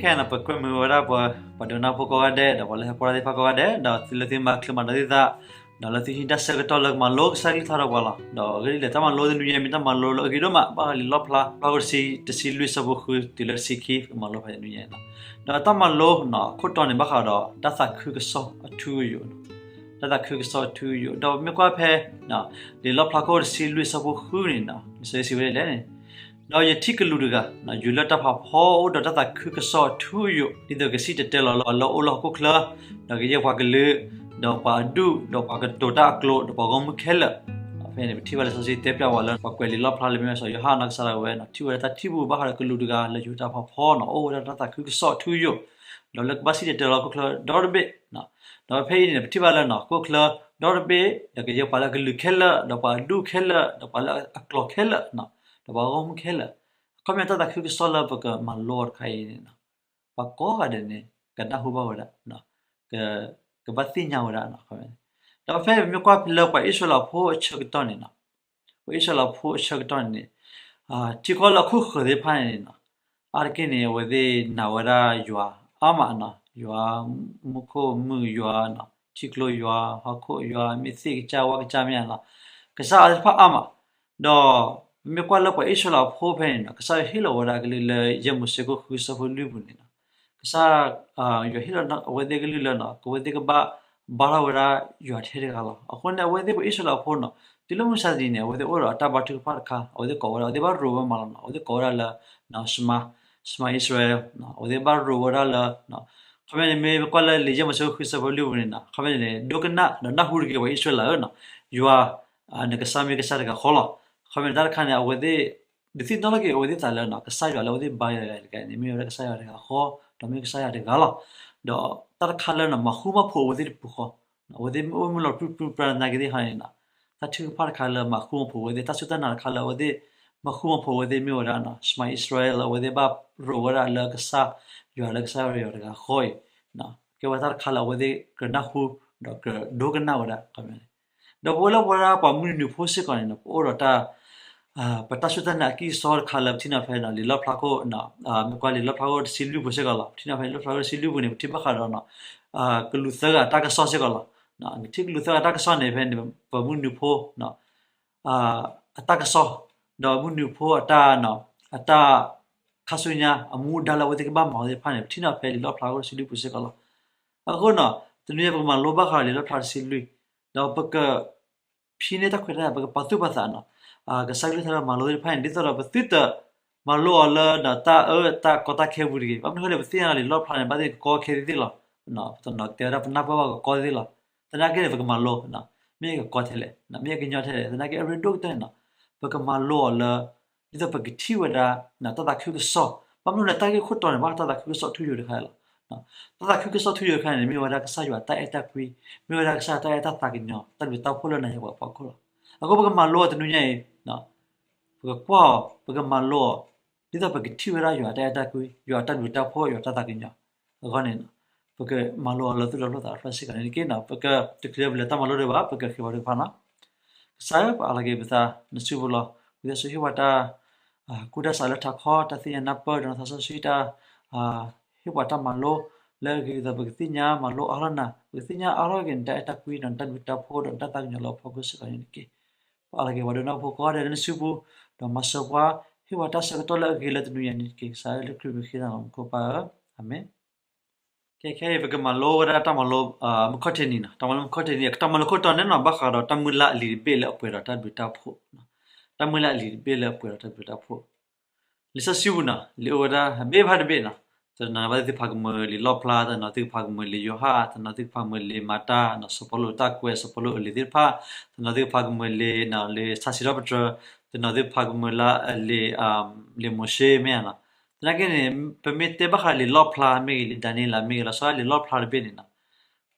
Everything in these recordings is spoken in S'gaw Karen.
ခဲအံၤန့ၣ် ပကွဲမုာ်ဝဲဒၣ်ပှၤ ပှၤဒိကနၣ်ဖိကိးဂၤဒဲး ဒီးပှၤလၢဟဲကွၢ်တၢ်သ့ၣ်တဖၣ်ကိးဂၤဒဲး ဒီးသုလၢသုမၤချုးမၤဒိးသ့ၣ်တဖၣ် ဒီးလၢသုဟံးတၢ်ဆၢကတီၢ်လၢကမၤလိကစၢ်ကလုၢ်ကထါဒီးပှၤလီၤ. ဒီးအဂ့ၢ်ဒ်လဲၣ် တၢ်မၤလိတနွံညါမ့ၢ်တၢ်မၤလိလၢအဂ့ၤဒိၣ်မး ဘၣ်ဃးလံာ်လီၣ်ဖျါ ဖျါခိၣ်တဆံ တဆံလွံၢ်ဆၢဖိဃုတုၤလၢတဆံခံ ကမၤလိဖဲတနွံညါန့ၣ်လီၤ. ဒီးတၢ်မၤလိန့ၣ် အခိၣ်တီန့ၣ် ဘၣ်ဃးဒီးတၢ်သးခုကစီၣ်အထူအယိာ် တၢ်သးခုကစီၣ်အထူအယိာ် ဒီးမ့ၢ်ကွၢ်ဖဲ လံာ်လီၣ်ဖျါခိၣ်တဆံလွံၢ်ဆၢဖိဃုန့ၣ် လံာ်စီဆှံစံးဝဲဒ်လဲၣ်န့ၣ်, ဒီးယထံၣ်ကလူးတဂၤ ယိာ်လၢတၢ်ဖးဖီအိၣ်ဒီးတၢ်သးခုကစီၣ်အထူအယိာ် ဒ်သိးကစံၣ်တဲၤတဲလီၤလၢအလၢအိၣ်လၢဟီၣ်ခိၣ်ချၢ, ဒီးကယဲၢ်ပှၤကလုာ်, ဒီးပှၤအဒူၣ်, ဒီးပှၤကတိၤတၢ်အကျိာ်, ဒီးပှၤဂီၢ်မုၢ်ခဲလၢာ်. ဖဲန့ၣ် ပထံၣ်ဘၣ်လံာ်စီဆှံတဲပျးဝဲလၢ ပှၤကွဲးလံာ်လီၣ်ဖျါလၢမ့ၢ်ဝဲစီၤယိၤဟၣ်နီၢ်ကစၢ်ဒၣ်ဝဲန့ၣ် ထံၣ်ဝဲဒၣ်တၢ်ထံၣ်ပူၤဘၣ်ဃးဒီးကလူးတဂၤလၢယိာ်တၢ်ဖးဖီန့ၣ် အိၣ်ဝဲဒၣ်တၢ်သးခုကစီၣ်အထူအယိာ် ဒီးလၢကဘၣ်စံၣ်တဲၤတဲလီၤဟီၣ်ခိၣ်ချၢဒီတဘ့ၣ်. ဒီးဖဲအံၤန့ၣ် ပထံၣ်ဘၣ်လၢဟီၣ်ခိၣ်ချၢဒီတဘ့ၣ် ဒီးကယဲၢ်ပှၤလၢအကလုာ်ခဲလၢာ် ဒီးပှၤအဒူၣ်ခဲလၢာ် ဒီးပှၤလၢအကျိာ်ခဲလၢာ် ဒီးပှၤဂီၢ်မုၢ်ခဲလၢာ်. အခီပညီတၢ်သးခုကစီၣ်လၢပကမၤလိအီၤတခါအံၤန့ၣ် ပှၤကိးဂၤဒဲးန့ၣ် ကနၢ်ဟူဘၣ်ဝဲဒၣ်, ကဘၣ်သ့ၣ်ညါဝဲဒၣ်. ဒီးဖဲပမ့ၢ်ကွၢ်ဖဲလၢပှၤအံၣ်စရ့လးဖိအဆၢကတီၢ်န့ၣ် ပှၤအံၣ်စရ့လးဖိအဆၢကတီၢ်န့ၣ် ထံကီၢ်လၢအခိၣ်ဃၢၤသ့ၣ်တဖၣ်န့ၣ် အါတက့ၢ်န့ၣ် အဝဲသ့ၣ်နာ်ဝဲဒၣ်ယွၤအါမး, ယွၤမူခိၣ်မုၢ်ယွၤ, ထံကျိယွၤ, ဟီၣ်ခိၣ်ယွၤ, မ့ၢ်သ့ၣ်ကစၢ်ဝၣ်ကစၢ်မ့ၢ်ဧါ, ကစၢ်အါသ့ၣ်တဖၣ်အါမး. ဒီးပမ့ၢ်ကွၢ်လၢပှၤအံၣ်စရ့လးဖိဖဲန့ၣ် ကစၢ်ယွၤဟ့ၣ်လီၤဝဲဒၣ်ကလုၢ်လၢ ယဲၢ်မိၤၡ့ခိၣ်ဃုဆၢဖိလွံၢ်ပူၤန့ၣ် ကစၢ်ယွၤဟ့ၣ်လီၤအဝဲသ့ၣ်ကလုၢ်လၢ အဝဲသ့ၣ်ကဘၣ်ဘါထီၣ်ဝဲဒၣ်ယွၤထဲတဂၤလီၤ. အဃိန့ၣ် အဝဲသ့ၣ်ပှၤအံၣ်စရ့လးဖိန့ၣ် တုၤလၢမုၢ်မဆါတနံၤန့ၣ် အဝဲသ့ၣ်အိၣ်ဒီးအတၢ်ဘါထုကဖၣ်တခါ အဝဲသ့ၣ်ကိးဝဲဒၣ် အဝဲသ့ၣ်ဘၣ်ရိးဝဲမးလီၤန့ၣ် အဝဲသ့ၣ်ကိးဝဲဒၣ်လၢ Shema, Shema Israel, အဝဲသ့ၣ်ဘၣ်ရိးဝဲဒၣ်လၢ ခီပညီန့ၣ် မ့ၢ်ပကွၢ်လၢလံာ်ယဲၢ်မိၤၡ့ခိၣ်ဃုဆၢဖိလွံၢ်ပူၤန့ၣ် ခီပညီန့ၣ် ဒိကနၣ်ဒီးနၢ်ဟူတက့ၢ် ပှၤအံၣ်စရ့လးဧၢ, ယွၤ နကစၢ်မ့ၢ်ကစၢ်တဂၤဃီလီၤ. ခီပညီန့ၣ် တၢ်တခါန့ၣ် အဝဲသ့ၣ် ဒုးသ့ၣ်နီၣ်ထီၣ်က့ၤအဝဲသ့ၣ်သးလၢ ကစၢ်ယွၤလၢအဝဲသ့ၣ်ဘါယွၤတဂၤန့ၣ် မ့ၢ်ဝဲဒၣ်ကစၢ်ယွၤတဂၤဃီ, ဒီးမ့ၢ်ကစၢ်ယွၤတဂၤလီၤ. ဒီးတၢ်တခါလၢ မၤဃူမၤဖိးအဝဲသ့ၣ်တပူၤဃီ, အဝဲသ့ၣ်မ့ၢ်အိၣ်မုာ်လီၤပြံပြံပြါသနာ်က့သ့ၣ်တဖၣ်န့ၣ် တၢ်ထုကဖၣ်တခါလၢမၤဃူမၤဖိးအဝဲသ့ၣ် တၢ်စူၢ်တၢ်နာ်တခါလၢအဝဲသ့ၣ် မၤဃူမၤဖိးအဝဲသ့ၣ်မ့ၢ်ဝဲဒၣ် Shema Israel လၢအဝဲသ့ၣ်ဘၣ်ရိးဝဲဒၣ်လၢကစၢ်ယွၤလၢကစၢ်ယွၤတဂၤဃီအံၤ, ကဲဝဲတၢ်တခါလၢအဝဲသ့ၣ်ကနၢ်ဟူ ဒီးကဒိကနၣ်ဝဲဒၣ် ဒီးပဝဲလၢပဝဲဒၣ်ပှၤမုၢ်နံၤဖိစ့ၢ်ကီးန့ၣ် ပအိၣ်ဒီးတၢ် ပတၢ်စူၢ်တၢ်နာ်အကံၢ်အစီတခါလၢပထံၣ်န့ၢ်ဖဲလံာ်လီၣ်ဖျါခိၣ်, မ့ၢ်ကွၢ်လံာ်လီၣ်ဖျါခိၣ်တဆံလွံၢ်ပူၤစ့ၢ်ကီးလီၤ. ပထံၣ်န့ၢ်ဖဲလံာ်လီၣ်ဖျါခိၣ်တဆံလွံၢ်ပူၤန့ၣ် ပထံၣ်ဘၣ်ဃးဒီး ကလူးသၢဂၤအတၢ်ကစီၣ်စ့ၢ်ကီးလီၤ. ပထံၣ်ကလူးသၢဂၤအတၢ်ကစီၣ်န့ၣ် ဖဲန့ၣ် ပှၤမုၢ်နံၤဖိ အတၢ်ကစီၣ်, ဒီးမုၢ်နံၤဖိအတၢ် အတၢ်ခါဆူညါ အမူဒါလၢအဝဲသ့ၣ်ကဘၣ်မၤအီၤသ့ၣ်တဖၣ်န့ၣ် ပထံၣ်န့ၢ်ဖဲလံာ်လီၣ်ဖျါခိၣ်တဆံလွံၢ်ပူၤစ့ၢ်ကီးလီၤ. အဃိန့ၣ် တနွံအံၤပကမၤလိဘၣ်ဃးလံာ်လီၣ်ဖျါတဆံလွံၢ်, ဒီးပက ဖံးန့ၢ်တၢ်ခွဲးတၢ်ယာ် ပကပာ်သူၣ်ပာ်သးန့ၣ် ကစၢ်ကလုၢ်ကထါလၢမၤလိသ့ၣ်တဖၣ်န့ၣ် ဒ်သိးဒီးပသုတမၤလိအီၤလၢ တၢ်အၢတၢ်ကီတၢ်ခဲပူၤတဂ့ၤ. ဘၣ်မနုၤအဃိလဲၣ် ပသ့ၣ်ညါလံာ်လီၣ်ဖျါန့ၣ် ဘၣ်သ့ၣ်ကကီခဲသ့ၣ်သ့ၣ်လီၤ. ပတနီၤတဲဝဲဒၣ်ပနၢ်ပၢၢ်ဘၣ်ကကီသ့ၣ်သ့ၣ်လီၤ. သနာ်က့န့ၣ် ပကမၤလိ မ့ၢ်ကကီထဲလဲၣ်, မ့ၢ်ကညီထဲလဲၣ်, သနာ်က့အရ့ဒိၣ်ကတၢၢ်န့ၣ် ပကမၤလိအီၤလၢ ဒ်သိးပကထံၣ်ဝဲဒၣ် တၢ်သးခုကစီၣ်. ဘၣ်မနုၤလဲၣ် တၢ်ဂ့ၢ်ခိၣ်တီန့ၣ် ဘၣ်တၢ်သးခုကစီၣ်ထူယိာ်တခါလီၤ. တၢ်သးခုကစီၣ်ထူယိာ်တခါန့ၣ် မ့ၢ်ဝဲဒၣ်ကစၢ်ယွၤတၢ်အဲၣ်တၢ်ကွံ, မ့ၢ်ဝဲဒၣ်ကစၢ်ယွၤတၢ်အဲၣ်တၢ်ကွံ, တၢ်ဘျုးတၢ်ဖှိၣ်လၢနၤယၤပှၤဖီခိၣ်လီၤ. အဃိပကမၤလိအီၤတနွံညါအံၤ ပကကွၢ်အီၤ ပကမၤလိအီၤ ဒ်သိးပကထံၣ်ဝဲဒၣ်ယွၤတၢ်အဲၣ်တၢ်ကွံ, ယွၤတၢ်ဘျုးတၢ်ဖှိၣ်, ယွၤတၢ်သးကညီၤအဂီၢ်န့ၣ် ပကမၤလိအီၤလၢသူၣ်လၢဖျၢၣ်သးလၢဖျၢၣ်စ့ၢ်ကီးန့ၣ်တက့ၢ်. ပကတချုးပလဲၤတၢ်မၤလိဒံးဘၣ် ပကဃ့ဘါထုကဖၣ်န့ၣ်. ကစၢ်ဧၢ ပအၢၣ်လီၤက့ၤပသး နစုပူၤလီၤ. ဝံသးစူၤဟ့ၣ်ပှၤတၢ် ကူၣ်တၢ်ဆးလၢထးခီ, တၢ်သ့ၣ်ညါနၢ်ပၢၢ်, ဒီးနသးစီဆှံတၢ် ဟ့ၣ်ပှၤတၢ်မၤလိ လၢအဂ့ၤဒ်သိးပကသ့ၣ်ညါမၤလိအါထီၣ်နၤ, ပကသ့ၣ်ညါအါထီၣ်က့ၤနတၢ်အဲၣ်တၢ်ကွံ ဒီးနတၢ်ဘျုးတၢ်ဖှိၣ် ဒီးနတၢ်သးကညီၤလၢအဖီခိၣ်စ့ၢ်ကီးန့ၣ်တက့ၢ်. ပအၢၣ်လီၤက့ၤပှၤဒိကနၣ်ဖိကိးဂၤဒဲးလၢနစုပူၤ, ဒီးမၤစၢၤပှၤ ဟ့ၣ်ပှၤတၢ်ဆၢကတီၢ်လၢအဂ့ၤလၢတနွံညါန့ၣ်တက့ၢ်. ကစၢ်ဧၢ လၢခရံာ်မံၤဃ့နၤလီၤ မူခိၣ်ပၢ်ဧၢ, အၤမ့ၣ်. ခဲခဲအံၤ ပကမၤလိဝဲဒၣ်တၢ်မၤလိ မုၢ်ခီၣ်ထံးနံၤန့ၣ်, တၢ်မၤလိမုၢ်ခီၣ်ထံးနံၤ တၢ်မၤလိခိၣ်တီန့ၣ်နီၤ ဘၣ်ဃးဒီးတၢ်မုၢ်လၢ်အလံာ်တဘ့ၣ်လၢအပှဲၤဒီးတၢ်ဘျုးတၢ်ဖှိၣ်, တၢ်မုၢ်လၢ်အလံာ်တဘ့ၣ်လၢအပှဲၤဒီးတၢ်ဘျုးတၢ်ဖှိၣ်. လံာ်စီဆှံပူၤနီၤ လံာ်အိၣ်ဝဲဒၣ်အဘ့ၣ်ဖးတဘ့ၣ်နီၤ, တနီၤဘၣ်သ့ၣ်သ့ၣ်ဖးကမၢလံာ်လီၣ်ဖျါ, တနီၤသ့ၣ်ဖးကမၢလံာ်ယိၤဟၣ်, တနီၤသ့ၣ်ဖးကမၢလံာ်မၤတၢ်, စီၤပီလူးတၢ်ကွဲး, စီၤပီလူးအလံာ်သ့ၣ်တဖၣ်, တနီၤသ့ၣ်ဖးကမၢလံာ် လံာ်စံးထီၣ်ပတြၢၤ, တနီၤသ့ၣ်ဖးကမၢလၢလံာ် လံာ်မိၤၡ့မ့ၢ်ဧါနီၤ. သနာ်က့န့ၣ် ပမ့ၢ်တဲဘၣ်ဃးလံာ်လီၣ်ဖျါမ့ၢ်ဂ့ၤ လံာ်ဒၤနံးယ့လးမ့ၢ်ဂ့ၤ လီၤဆီဒၣ်လံာ်လီၣ်ဖျါတဘ့ၣ်န့ၣ်နီၤ,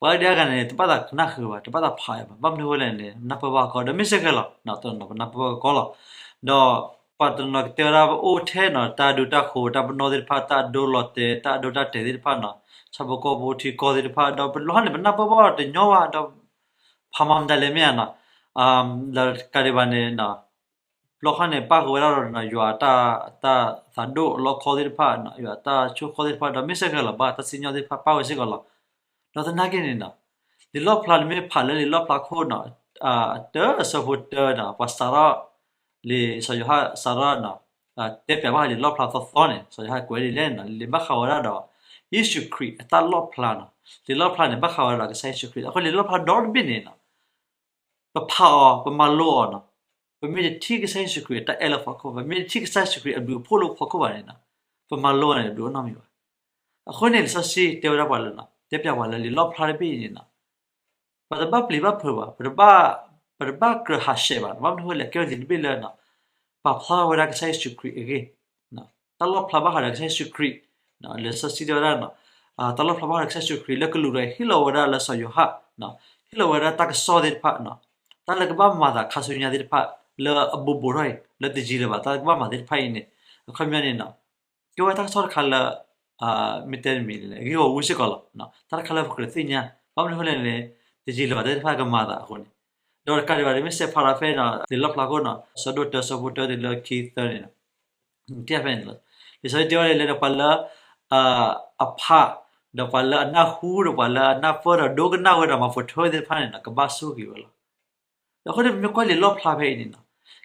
ပှၤအါဒံအါဂၤန့ၣ် တဘၣ်သးကနၣ်ဃုာ်ဘၣ်, တဘၣ်သးဖးဘၣ်, ဘၣ်မနုၤအဃိလဲၣ်န့ၣ် နၢ်ပၢၢ်ဘၣ်ကီ, ဒီးမ့ၢ်စ့ၢ်ကီးလီၤ, တနီၤပနၢ်ပၢၢ်ဘၣ်ကီလီၤ. ဒီးပှၤတနီၤကတဲဝဲဒၣ်ပအိၣ်ထဲနီၤ တၢ်ဒူတၢ်ဃိၤ တၢ်ပနီၣ်သ့ၣ်တဖၣ် တၢ်အဒိလီၤတဲာ် တၢ်အဒိတၢ်တဲာ်သ့ၣ်တဖၣ်နီၤ, ဆၣ်ဖိကီၢ်ဖိထံကီၢ်သ့ၣ်တဖၣ် ဒီးပလီၤဟါန့ၣ် ပနၢ်ပၢၢ်ဘၣ်တညီဘၣ်, ဒီးဖးမၤမတၤလဲၣ်မ့ၢ်ဧါနီၤ, ဒီးတကးဒံးဘၣ်န့ၣ် တဘျီခါန့ၣ် ပၣ်ဃုာ်ဝဲဒၣ်ဒီး ယွၤအတၢ်သးဒိၣ်လီခီသ့ၣ်တဖၣ်, ယွၤအတၢ်ဆိၣ်ဃီသ့ၣ်တဖၣ်, ဒီးမ့ၢ်စ့ၢ်ကီးလီၤ ဘၣ်တၢ်စံၣ်ညီၣ်သ့ၣ်တဖၣ် ပၣ်ဝဲစ့ၢ်ကီးလီၤ. ဒီးသနာ်က့န့ၣ် လံာ်လီၣ်ဖျါန့ၣ် မ့ၢ်ဖးလၢလံာ်လီၣ်ဖျါခိၣ် တၢ အဆၢဖိတၢန့ၣ် ပှၤစးထီၣ် လံာ်စီၤယိၤဟၣ်စးထီၣ် တဲပၠးဘၣ်ဃးလံာ်လီၣ်ဖျါသီသီန့ၣ် စီၤယိၤဟၣ်ကွဲးဒ်လဲၣ်န့ၣ် လံာ်ဘၣ်ဃးဝဲဒၣ်ဒီး ယ့ၣ်ၡူးခရံာ်အတၢ်လီၣ်ဖျါန့ၣ်, လံာ်လီၣ်ဖျါန့ၣ် ဘၣ်ဃးဝဲဒၣ်ဒီးကစၢ်ယ့ၣ်ၡူးခရံာ်. အဃိလံာ်လီၣ်ဖျါဒီတဘ့ၣ်န့ၣ် ပဖးအီၤ ပမၤလိအီၤန့ၣ်, ပမ့ၢ်တထံၣ်ကစၢ်ယ့ၣ်ၡူးခရံာ်အတၢ်အဲၣ်လၢဖီခိၣ်, ပမ့ၢ်တထံၣ်ကစၢ်ယ့ၣ်ၡူးခရံာ်အဘျုးအဖှိၣ်လၢဖီခိၣ်ဘၣ်န့ၣ် ပမၤလိအီၤန့ၣ် တဒုးအိၣ်နီတမံၤဘၣ်. အဃိန့ၣ် လံာ်စီဆှံတဲဝဲဒၣ်ပှၤလၢ တဲပၠးပှၤလၢလံာ်လီၣ်ဖျါတဘ့ၣ်အံၤန့ၣ် ပတဘၣ်ပျံၤဘၣ်ဖုးဘၣ်, ပတဘၣ်ကြၢးဟးဆှဲးဘၣ်, ဘၣ်မနုၤအဃိလဲၣ် ကဲဝဲလံာ်တဘ့ၣ်လၢ ပာ်ဖျါထီၣ်ဝဲဒၣ်ကစၢ်ယ့ၣ်ၡူးခရံာ်အဂ့ၢ်, တၢ်လီၣ်ဖျါဘၣ်ဃးဒီးကစၢ်ယ့ၣ်ၡူးခရံာ် လံာ်စီဆှံတဲဝဲဒၣ် တၢ်လီၣ်ဖျါဘၣ်ဃးဒီးကစၢ်ယ့ၣ်ၡူးခရံာ်လၢကလူးတဂၤအံၤ ဟ့ၣ်လီၤဝဲဒၣ်လၢစီၤယိၤဟၣ်, ဟ့ၣ်လီၤဝဲဒၣ်တၢ်ကစီၣ်သ့ၣ်တဖၣ်, တၢ်လၢကဘၣ်မၤသးခါဆူညါသ့ၣ်တဖၣ် လၢအဘူးဘူးထီၣ်အံၤ လၢတယံာ်လၢၤဘၣ် တၢ်လၢကဘၣ်မၤသ့ၣ်တဖၣ်အံၤန့ၣ် အခီပညီန့ၣ် ကဲဝဲတၢ်ကစီၣ်တခါလၢ မ့ၢ်တဲတမံၤန့ၣ် ဂ့ၢ်ဂီၢ်ဝူစ့ၢ်ကီးလီၤ. တၢ်တခါလၢပကြၢးသ့ၣ်ညါ, ဘၣ်မနုၤအဃိလဲၣ်န့ၣ် တယံာ်လၢၤဘၣ်သ့ၣ်တဖၣ်ကမၤသးအဃိန့ၣ်, ဒီးတကးဒံးဘၣ်န့ၣ် မ့ၢ်စဲးဖးလီၤဖဲန့ၣ် လံာ်လီၣ်ဖျါခိၣ်န့ၣ် ဆၢဒိၣ်တၢ ဆၢဖိတၢတုၤလၢခံသၢန့ၣ် တဲဖဲန့ၣ်လီၤ. လံာ်စီဆှံတဲဝဲဒ်လဲၣ်ဒီး ပှၤလၢ အဖး ဒီးပှၤလၢအနၢ်ဟူ ဒီးပှၤလၢအနၢ်ပၢၢ်ဒီးဒိကနၣ်ဝဲဒီးမၤပိာ်ထွဲဝဲသ့ၣ်တဖၣ်န့ၣ် ကဘၣ်ဆိၣ်ဂ့ၤဝဲလီၤ. ဒီးအဃိန့ၣ် ပမ့ၢ်ကွၢ်လံာ်လီၣ်ဖျါဖဲအံၤန့ၣ်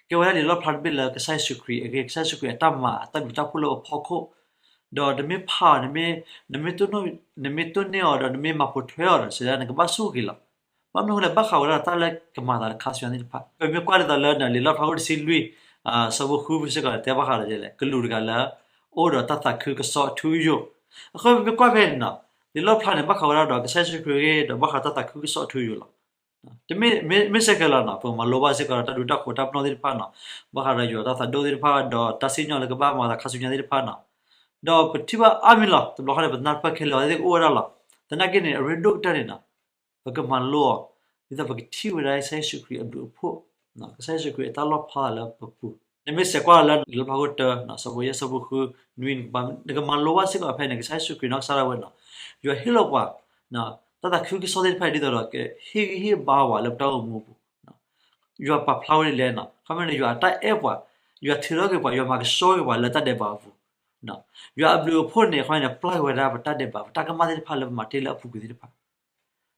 ကဲဝဲဒၣ်လံာ်လီၣ်ဖျါတဘ့ၣ်လၢကစၢ်ယ့ၣ်ၡူးခရံာ်အဂ့ၢ်, ကစၢ်ယ့ၣ်ၡူးခရံာ်အတၢ်မၤအတၢ်ဘျုးတၢ်ဖှိၣ်လၢအဖီခိၣ်, ဒီးနမ့ၢ်ဖးအီၤ နမ့ၢ် နမ့ၢ်တိၢ်နီၣ်အီၤဒီးနမ့ၢ်မၤပိာ်ထွဲအီၤဒီး စံးဒၣ်နကဘၣ်ဆိၣ်ဂ့ၤလီၤ. ဘၣ်မနုၤအဃိလဲၣ် ဘၣ်ဃးဝဲဒၣ်တၢ်လၢကမၤသးလၢခါဆူညါသ့ၣ်တဖၣ်, ပမ့ၢ်ကွၢ်ဒ်သိးလၢလံာ်လီၣ်ဖျါခိၣ်တဆံလွံၢ် ဆၢဖိဃုစ့ၢ်ကီးတဲဘၣ်ဃးဒီးလဲၣ် ကလူးတဂၤလၢ အိၣ်ဒီးတၢ်သးခုကစီၣ်အထူအယိာ်, အဃိပမ့ၢ်ကွၢ်ဖဲန့ၣ် လံာ်လီၣ်ဖျါန့ၣ် ဘၣ်ဃးဝဲဒၣ်ဒီးကစၢ်ယ့ၣ်ၡူးခရံာ်အဂ့ၢ် ဒီးဘၣ်ဃးတၢ်သးခုကစီၣ်အထူအယိာ်လီၤ. မ့ၢ်စ့ၢ်ကီးလီၤ ပကမၤလိဘၣ်စ့ၢ်ကီးဒီးတၢ်ဒူတၢ်ဃိးတၢ်ပနီၣ်သ့ၣ်တဖၣ်န့ၣ် ဘၣ်ဃးဒီးယွၤတၢ်သးဒိၣ်သ့ၣ်တဖၣ် ဒီးတၢ်စံၣ်ညီၣ်လၢကဘၣ်မၤသးခါဆူညါသ့ၣ်တဖၣ်န့ၣ်, ဒီးပထံၣ်ဘၣ်အါမံၤလီၤ. တဘျီဃီန့ၣ် ပနၢ်ပၢၢ်ခဲလၢာ်အဝဲသ့ၣ်ကအိၣ်ဝဲဒၣ်လီၤ. သနာ်က့န့ၣ် အရ့ဒိၣ်ကတၢၢ်န့ၣ် ပကမၤလိအီၤ ဒ်သိးပကထံၣ်ဝဲဒၣ်ကစၢ်ယ့ၣ်ၡူးခရံာ်အဘျုးအဖှိၣ်, ကစၢ်ယ့ၣ်ၡူးခရံာ်အတၢ်လီၣ်ဖျါလၢပပူၤ, နမ့ၢ်စဲးကွၢ်လၢလံာ်လီၣ်ဖျါခိၣ်တၢ ဆၢဖိယဲၢ် ဆၢဖိဃုနွံ နကမၤလိဘၣ်စ့ၢ်ကီးဖဲန့ၣ် ကစၢ်ယ့ၣ်ၡူးခရံာ်နီၢ်ကစၢ်ဒၣ်ဝဲန့ၣ် ယွၤဟ့ၣ်လီၤပှၤ တၢ်သးခုကစီၣ်သ့ၣ်တဖၣ်အံၤဒ်သိးဒီး ကဟ့ၣ်ဂံၢ်ဟ့ၣ်ဘါပှၤလၢပတၢ်အိၣ်မူအပူၤ, ယွၤပာ်ဖျါဝဲဒ်လဲၣ်န့ၣ် ခီမ့ၢ်န့ၣ် ယွၤအတၢ်အဲၣ်ပှၤ, ယွၤထုးထီၣ်က့ၤပှၤ, ယွၤမၤကဆှီက့ၤပှၤလၢတၢ်ဒဲးဘးအပူၤ, ယွၤအဘျုးအဖှိၣ်န့ၣ် အခီန့ၣ် ပျၢ်က့ၤဝဲဒၣ်ပတၢ်ဒဲးဘး ပတၢ်ကမၣ်သ့ၣ်တဖၣ်လၢပမၤတ့ၢ်လၢအပူၤကွံာ်သ့ၣ်တဖၣ်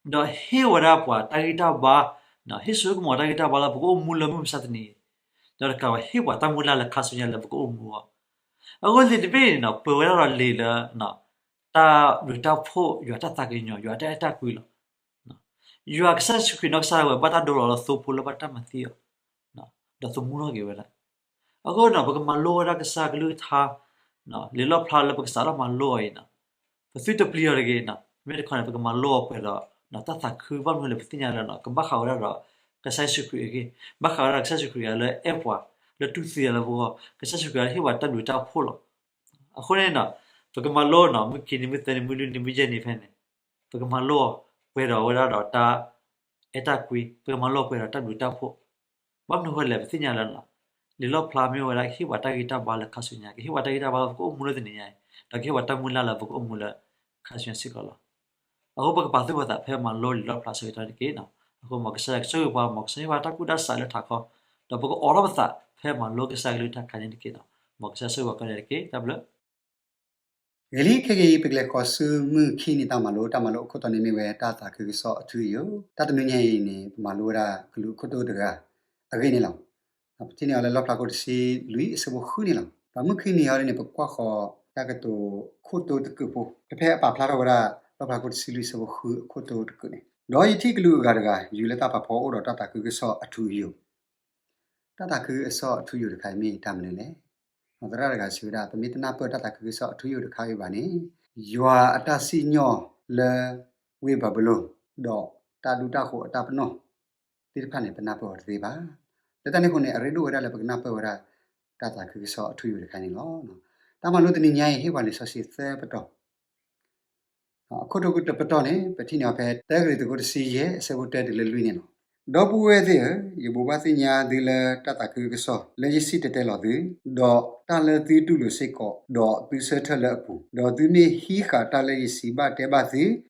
ဒီးဟ့ၣ်ဝဲဒၣ်ပှၤတၢ်ဂံၢ်တၢ်ဘါ, ဟ့ၣ်စိကမီၤတၢ်ဂံၢ်တၢ်ဘါလၢပကအိၣ်မူလၢမုၢ်မဆါတနံၤအံၤ, ဒီးတကးဝဲဟ့ၣ်ပှၤတၢ်မုၢ်လၢ်လၢခါဆူညါလၢပကအိၣ်မူအီၤ, အဃိလံာ်တဘ့ၣ်န့ၣ် ပှဲၤဝဲဒၣ်ဒီးလံာ်လၢ တၢ်ဘျုးတၢ်ဖှိၣ် ယွၤတၢ်သးကညီၤ ယွၤတၢ်အဲၣ်တၢ်ကွံလီၤ. ယွၤကစၢ်ယ့ၣ်ၡူးခရံာ်နီၢ်ကစၢ်ဒၣ်ဝဲ ဘၣ်တၢ်ဒိလီၤလၢသိဖိလၢဘၣ်တၢ်မၤသံအီၤ, ဒီးသမူထီၣ်က့ၤဝဲဒၣ်. အဃိန့ၣ် ပကမၤလိဝဲဒၣ်ကစၢ်ကလုၢ်ကထါ လံာ်လီၣ်ဖျါလၢပကစးထီၣ်မၤလိအီၤအံၤန့ၣ် ပသုတပျံၤအီၤတဂ့ၤ, မ့ၢ်တခီန့ၣ် ပကမၤလိအီၤပှဲၤဒီး တၢ်သးခုဘၣ်မနုၤလဲၣ် ပသ့ၣ်ညါလၢ ကဘၣ်ဃးဝဲဒၣ်ဒီး ကစၢ်ယ့ၣ်ၡူးခရံာ်အဂ့ၢ်, ဘၣ်ဃးဝဲဒၣ်ကစၢ်ယ့ၣ်ၡူးခရံာ်လၢအဲၣ်ပှၤ, လၢတူၢ်သံအီၤလၢပဂီၢ်, ကစၢ်ယ့ၣ်ၡူးခရံာ်ဟ့ၣ်ပှၤတၢ်ဘျုးတၢ်ဖှိၣ်လီၤ. အဃိန့ၣ် ပကမၤလိန့ၣ် မုၢ်ခံနံၤ မုၢ်သၢနံၤ မုၢ်လွံၢ်နံၤ မုၢ်ယဲၢ်နံၤဖဲန့ၣ် ပကမၤလိအီၤပှဲၤဒီးဝဲဒၣ်ဒီးတၢ်အဲၣ်တၢ်ကွံ, ပကမၤလိအီၤပှဲၤဒီးတၢ်ဘျုးတၢ်ဖှိၣ်. ဘၣ်မနုၤအဃိလဲၣ် ပသ့ၣ်ညါလၢ လံာ်လီၣ်ဖျါမ့ၢ်ဝဲဒၣ် ကဟ့ၣ်ပှၤတၢ်ဂံၢ်တၢ်ဘါလၢခါဆူညါ, ကဟ့ၣ်ပှၤတၢ်ဂံၢ်တၢ်ဘါလၢပကအိၣ်မူလၢတနံၤညါအံၤ, ဒီးကဟ့ၣ်ပှၤတၢ်မုၢ်လၢ်လၢပကအိၣ်မူလၢခါဆူညါစ့ၢ်ကီးလီၤ. အဃိပကပာ်သူၣ်ပာ်သးဖဲမၤလိလံာ်လီၣ်ဖျါဆၢကတီၢ်န့ၣ်တက့ၢ်. အဃိမ်ကစၢ်ယွၤကဆိၣ်ဂ့ၤပှၤ, မ်ကစၢ်ယွၤဟ့ၣ်ပှၤတၢ်ကူၣ်တၢ်ဆးလၢထးခီ, ဒီးပကအိးထီၣ်ပသးဖဲမၤလိကစၢ်ကလုၢ်ကထါတခါန့ၣ်တက့ၢ်. မ်ကစၢ်ယွၤဆိၣ်ဂ့ၤပှၤကိးဂၤဒဲးတက့ၢ်. တၢ်ဘျုး ဂ့ၤလံ, ခဲကနံၣ်အံၤ ပကလဲၤဃီၤဆူမုၢ်ခံနံၤတၢ်မၤလိ, တၢ်မၤလိအခိၣ်တီန့ၣ်မ့ၢ်ဝဲတၢ်သးခုကစီၣ်အထူအယိာ်. တၢ်တနွံညါအံၤန့ၣ် ပမၤလိဝဲဒၣ်ကလူးအခိၣ်တီတဂၤအဂ့ၢ်န့ၣ်လီၤ. ပထံၣ်န့ၢ်အီၤလၢလီၣ်ဖျါခိၣ်တဆံလွံၢ်အဆၢဖိဃုန့ၣ်လီၤ. ဒီးမုၢ်ခံနံၤအံၤန့ၣ် ပကွၢ်ဃီၤတၢ်ကတိၤခိၣ်တီတကုာ်ဖိ, ဖဲဖဲအပာ်ဖျါထီၣ်ဝဲဒၣ် လီၣ်ဖျါခိၣ်တဆံလွံၢ်အဆၢဖိဃုအခိၣ်တီတကုာ်န့ၣ်, ဒီးယထံၣ်ကလူးအဂၤတဂၤ ယူၤလၢတၢ်ဖးဖီအိၣ်ဒီးတၢ်သးခုကစီၣ်အထူအယိာ် တၢ်သးခုကစီၣ်အထူအယိာ်တခါအံၤမ့ၢ်တၢ်မနုၤလဲၣ်. သရၣ်တဂၤစံးဝဲဒၣ် ပမ့ၢ်တနၢ်ပၢၢ်တၢ်သးခုကစီၣ်အထူအယိာ်တခါအံၤဘၣ်န့ၣ် ယွၤအတၢ်စံၣ်ညီၣ်လၢဝ့ၢ်ဘၤဘူလိၣ် ဒီးတၢ်ဒူတၢ်ဃိးအတၢ်ပနီၣ်သ့ၣ်တဖၣ်န့ၣ် ပနၢ်ပၢၢ်အီၤတသ့ဘၣ်. လၢတၢ်န့ၣ်အဃိန့ၣ် အရ့ဒိၣ်ဝဲဒၣ်လၢပကနၢ်ပၢၢ်ဝဲဒၣ် တၢ်သးခုကစီၣ်အထူအယိာ်တခါန့ၣ်လီၤ. တၢ်မၤလိတနံၤညါအံၤ ဟ့ၣ်ပှၤလံာ်စီဆှံသၢပတီၢ် အခိၣ်တီတပတီၢ်န့ၣ် ပထံၣ်န့ၢ်အီၤဖဲ တၢကရံၣ်သူး အခိၣ်တဆံယဲၢ် အဆၢဖိတၢတုၤလၢလွံၢ်န့ၣ်လီၤ. ဒီပုၢ်ဝဲၢ်သ့ၣ်ဧၢ, ယဘိးဘၣ်သ့ၣ်ညါသုလၢတၢ်သးခုကစီၣ်လၢယစံၣ်တဲၤတဲလီၤသု, ဒီးတၢ်လၢသုတူၢ်လိာ်စ့ၢ်ကီး, ဒီးသုဆၢထၢၣ်လၢအပူၤ, ဒီးသုမ့ၢ်ဟံးဃာ်တၢ်လၢယစံးဘၣ်တဲဘၣ်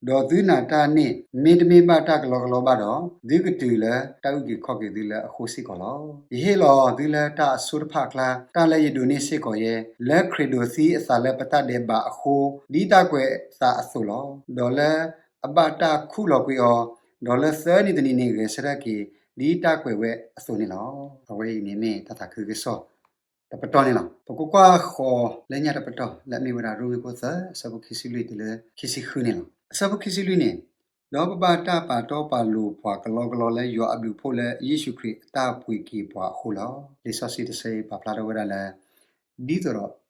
သု, ဒီးသုနာ်တၢ်န့ၣ် မ့တမ့ၢ်ဘၣ်တၢ်ကလီကလီဘၣ်ဒီး, သုကတုၤလၢတၢ်အုၣ်က့ၤခီၣ်က့ၤသုလၢအဃိစ့ၢ်ကီးလီၤ. ယဟ့ၣ်လီၤသုလၢတၢ်အဆိတဖၣ်အကျါ တၢ်လၢယဒိးန့ၢ်စ့ၢ်ကီးယဲ, လၢခရံာ်ဒိးသံအသးလၢပတၢ်ဒဲးဘးအဃိ, ဒ်တၢ်ကွဲးအသးအသိးလီၤ. ဒီးလၢအဘၣ်တၢ်ခူၣ်လီၤကွံာ်အီၤ, ဒီးလၢသၢနံၤတနံၤန့ၣ် ဂဲၤဆၢထၢၣ်က့ၤ ဒ်တၢ်ကွဲးဝဲအသိးန့ၣ်လီၤ. အဝဲအံၤန့ၣ်မ့ၢ်တၢ်သးခုကစီၣ်တပတီၢ်န့ၣ်လီၤ. ပကကွၢ်ဃီၤလၢညါတပတီၢ် လၢအမ့ၢ်ဝဲဒၣ်ရိမ့ၤခိၣ်သၢ အဆၢဖိခံဆံလွံၢ်တုၤလၢခံဆံဃုန့ၣ်လီၤ. အဆၢဖိခံဆံလွံၢ်န့ၣ်, ဒီးပဘၣ်တၢ်ပာ်တီပာ်လိၤပှၤကလီကလီလၢယွၤအဘျုးအဖှိၣ်လၢယ့ၣ်ၡူးခရံာ်အတၢ်ပှ့ၤက့ၤပှၤအဃိလီၤ. လံာ်စီဆှံတဆၢအံၤပာ်ဖျါထီၣ်ဝဲဒၣ်လၢ ဒ်သိးဒီး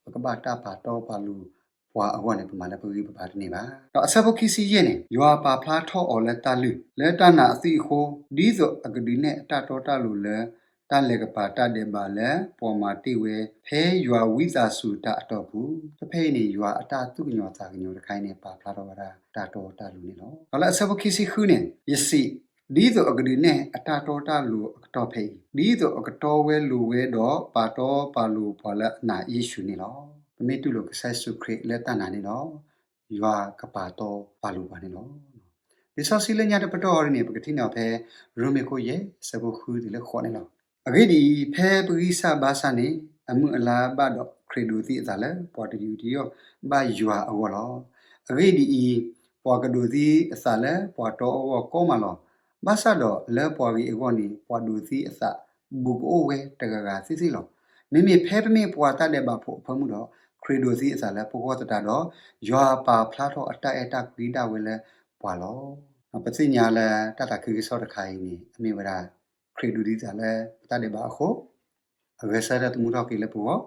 ပကဘၣ်တၢ်ပာ်တီပာ်လိၤပှၤအဂီၢ်န့ၣ် ပမၤလၢပဂံၢ်ပဘါတန့ၢ်ဘၣ်. ဒီးအဆၢဖိခံဆံယဲၢ်န့ၣ်, ယွၤပာ်ဖျါထီၣ်အီၤလၢတၢ်လုၢ်, လၢတၢ်နာ်အသွံၣ်အဃိ, ဒ်သိးအကဒုးနဲၣ်အတၢ်တီတၢ်လိၤလၢ တၢ်လဲၤကပၤတၢ်ဒဲးဘးလၢပှၤမၤတ့ၢ်ဝဲ ဖဲယွၤဝံသးစူၤတၢ်အတီၢ်ပူၤ, ဖဲဖဲအံၤန့ၣ် ယွၤအတၢ်သူၣ်ကညီၤသးကညီၤတခါအံၤန့ၣ် ပာ်ဖျါထီၣ်ဝဲဒၣ်တၢ်တီတၢ်လိၤန့ၣ်လီၤ. ဒီးလၢအဆၢဖိခံဆံဃုန့ၣ်, ယစံး, ဒ်သိးအကဒုးနဲၣ်အတၢ်တီတၢ်လိၤအကတီၢ်ဖဲအံၤ, ဒ်သိးအကတီဝဲလိၤဝဲဒီးပာ်တီပာ်လိၤပှၤလၢအနာ်ယ့ၣ်ၡူးန့ၣ်လီၤ. ပမ့ၢ်တူၢ်လိာ်ကစၢ်ယ့ၣ်ၡူးခရံာ်လၢတၢ်နာ်န့ၣ်ဒီး ယွၤကပာ်တီပာ်လိၤပှၤန့ၣ်လီၤ. လံာ်စီဆှံလၢညါတပတီၢ်အံၤန့ၣ် ပကထံၣ်န့ၢ်အီၤဖဲ ရိမ့ၤခိၣ်ယဲၢ် အဆၢဖိဃုတုၤလၢဃိးန့ၣ်လီၤ. အဂ့ၢ်ဒ်အံၤ, ဖဲပဂံၢ်စၢ်ဘါစၢ်န့ၣ် အမုၢ်အလါဘၣ်ဒီး ခရံာ်ဒိးသံအသးလၢပှၤတယူးတယီၣ်ဘၣ်ယွၤအဂီၢ်လီၤ. အဂ့ၢ်ဒ်အံၤ, ပှၤကဒိးသံအသးလၢပှၤတီအဂီၢ်ကီမးလီၤ. ဘၣ်ဆၣ်ဒီးလၢပှၤဂ့ၤအဂီၢ်န့ၣ် ပှၤဒိးသံအသးဘူးကအိၣ်ဝဲတဂၤဂၤသ့ၣ်သ့ၣ်လီၤ. မ့မ့ၢ်ဖဲပမ့ၢ်ပှၤတၢ်ဒဲးဘးဖိအဖၢမုၢ်ဒီး ခရံာ်ဒိးသံအသးလၢပဂီၢ်သတးဒီး ယွၤပာ်ဖျါထီၣ်အတၢ်အဲၣ်တၢ်ကွံဒၣ်ဝဲလၢပှၤလီၤ. ပသ့ၣ်ညါလၢတၢ်သးခုကစီၣ်တခါအံၤန့ၣ် အမ့ၢ်ဝဲဒၣ် ခရံာ်ဒိးသံအသးလၢပတၢ်ဒဲးဘးအဃိ အဂဲၤဆၢထၢၣ်သမူထီၣ်က့ၤလၢပဂီၢ်,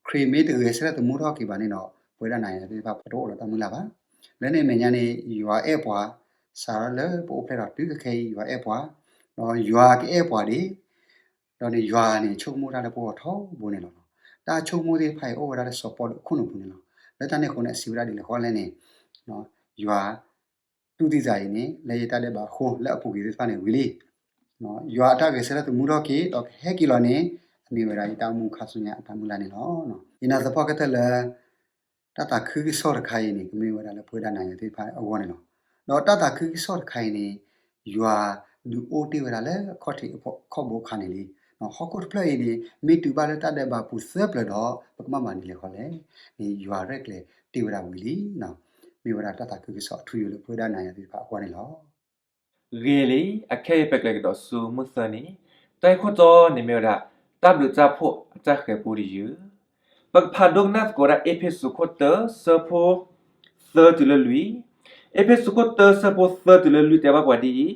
ခရံာ်မ့ၢ်တဂဲၤဆၢထၢၣ်သမူထီၣ်က့ၤဘၣ်န့ၣ်ဒီး ပဝဲဒၣ်နၤယၤသ့ၣ်တဖၣ် ပတအိၣ်ဒီးတၢ်မုၢ်လၢ်ဘၣ်. လၢန့ၣ်အမဲာ်ညါန့ၣ် ယွၤအဲၣ်ပှၤ စးထီၣ်လၢပအိၣ်ဖျဲၣ်ဒီးတုၤခဲအံၤ ယွၤအဲၣ်ပှၤ, ဒီးယွၤကအဲၣ်ပှၤဒံး, ဒီးန့ၣ်ယွၤန့ၣ် ဆိကမိၣ်တၢ်လၢပဂီၢ်ထီဘိန့ၣ်လီၤ. တၢ်ဆိကမိၣ်သ့ၣ်တဖၣ်အံၤ အိၣ်ဝဲဒၣ်လၢစီၤပီလူးအခိၣ်နူာ်ပူၤန့ၣ်လီၤ. လၢတၢ်န့ၣ်အဃိန့ၣ် အစံးဝဲဒၣ်ဒ်လဲၣ်ဃီလဲၣ်န့ၣ်, ယွၤ တူၢ်သံသးအံၤန့ၣ် လၢယတၢ်ဒဲးဘးအဃိ လၢအပူၤကွံာ်သ့ၣ်တဖၣ်န့ၣ်ဝံၤလံ. ယွၤအတၢ်ဂဲၤဆၢထၢၣ်သမူထီၣ်က့ၤ ဒီးကဟဲက့ၤလီၤန့ၣ် အမ့ၢ်ဝဲဒၣ်ယတၢ်အိၣ်မူခါဆူညါအတၢ်မုၢ်လၢ်န့ၣ်လီၤ. ယနာ်သပှၢ်ကတၢၢ်လၢ တၢ်သးခုကစီၣ်တခါအံၤန့ၣ် ကမ့ၢ်ဝဲဒၣ်လၢပဝဲဒၣ်နၤယၤသ့ၣ်တဖၣ်အဂီၢ်န့ၣ်လီၤ. ဒီးတၢ်သးခုကစီၣ်တခါအံၤန့ၣ် ယွၤဒုးအိၣ်တ့ၢ်ဝဲဒၣ်လၢအခီၣ်ထံးအခီၣ်ဘိအခါန့ၣ်လံ. ဟီၣ်ခိၣ်တဖျၢၣ်အံၤန့ၣ် မ့ၢ်တုၤဘၣ်လၢတၢ်ဒဲးဘးပူၤသၢပျၢၤဒီး ပကဘၣ်မၤဒ်လဲၣ်ဃီလဲၣ်န့ၣ် ယွၤရဲၣ်ကျဲၤတ့ၢ်ဝဲဒၣ်ဝံၤလံ. မ့ၢ်ဝဲဒၣ်တၢ်သးခုကစီၣ်အထူအယိာ်လၢပဝဲဒၣ်နၤယၤသ့ၣ်တဖၣ်အဂီၢ်န့ၣ်လီၤ. ဂ့ၤလံ, အခဲအံၤပကလဲၤကဒီးဆူမုၢ်သၢနံၤ, တၢ်ဂ့ၢ်ခိၣ်တီန့ၣ်မ့ၢ်ဝဲဒၣ် တၢ်ဘျုးတၢ်ဖှိၣ်အတၢ်ဃဲၤပူတယုၢ်. ပကဖးဒိကနၣ်သကိးဒၣ် အ့းဖ့းစူးခိၣ်တၢ ဆၢဖိ သၢတုၤလၢလွံၢ်, အ့းဖ့းစူးခိၣ်တၢ ဆၢဖိသၢတုၤလၢလွံၢ်တဲဘၣ်ပှၤဒ်အံၤ,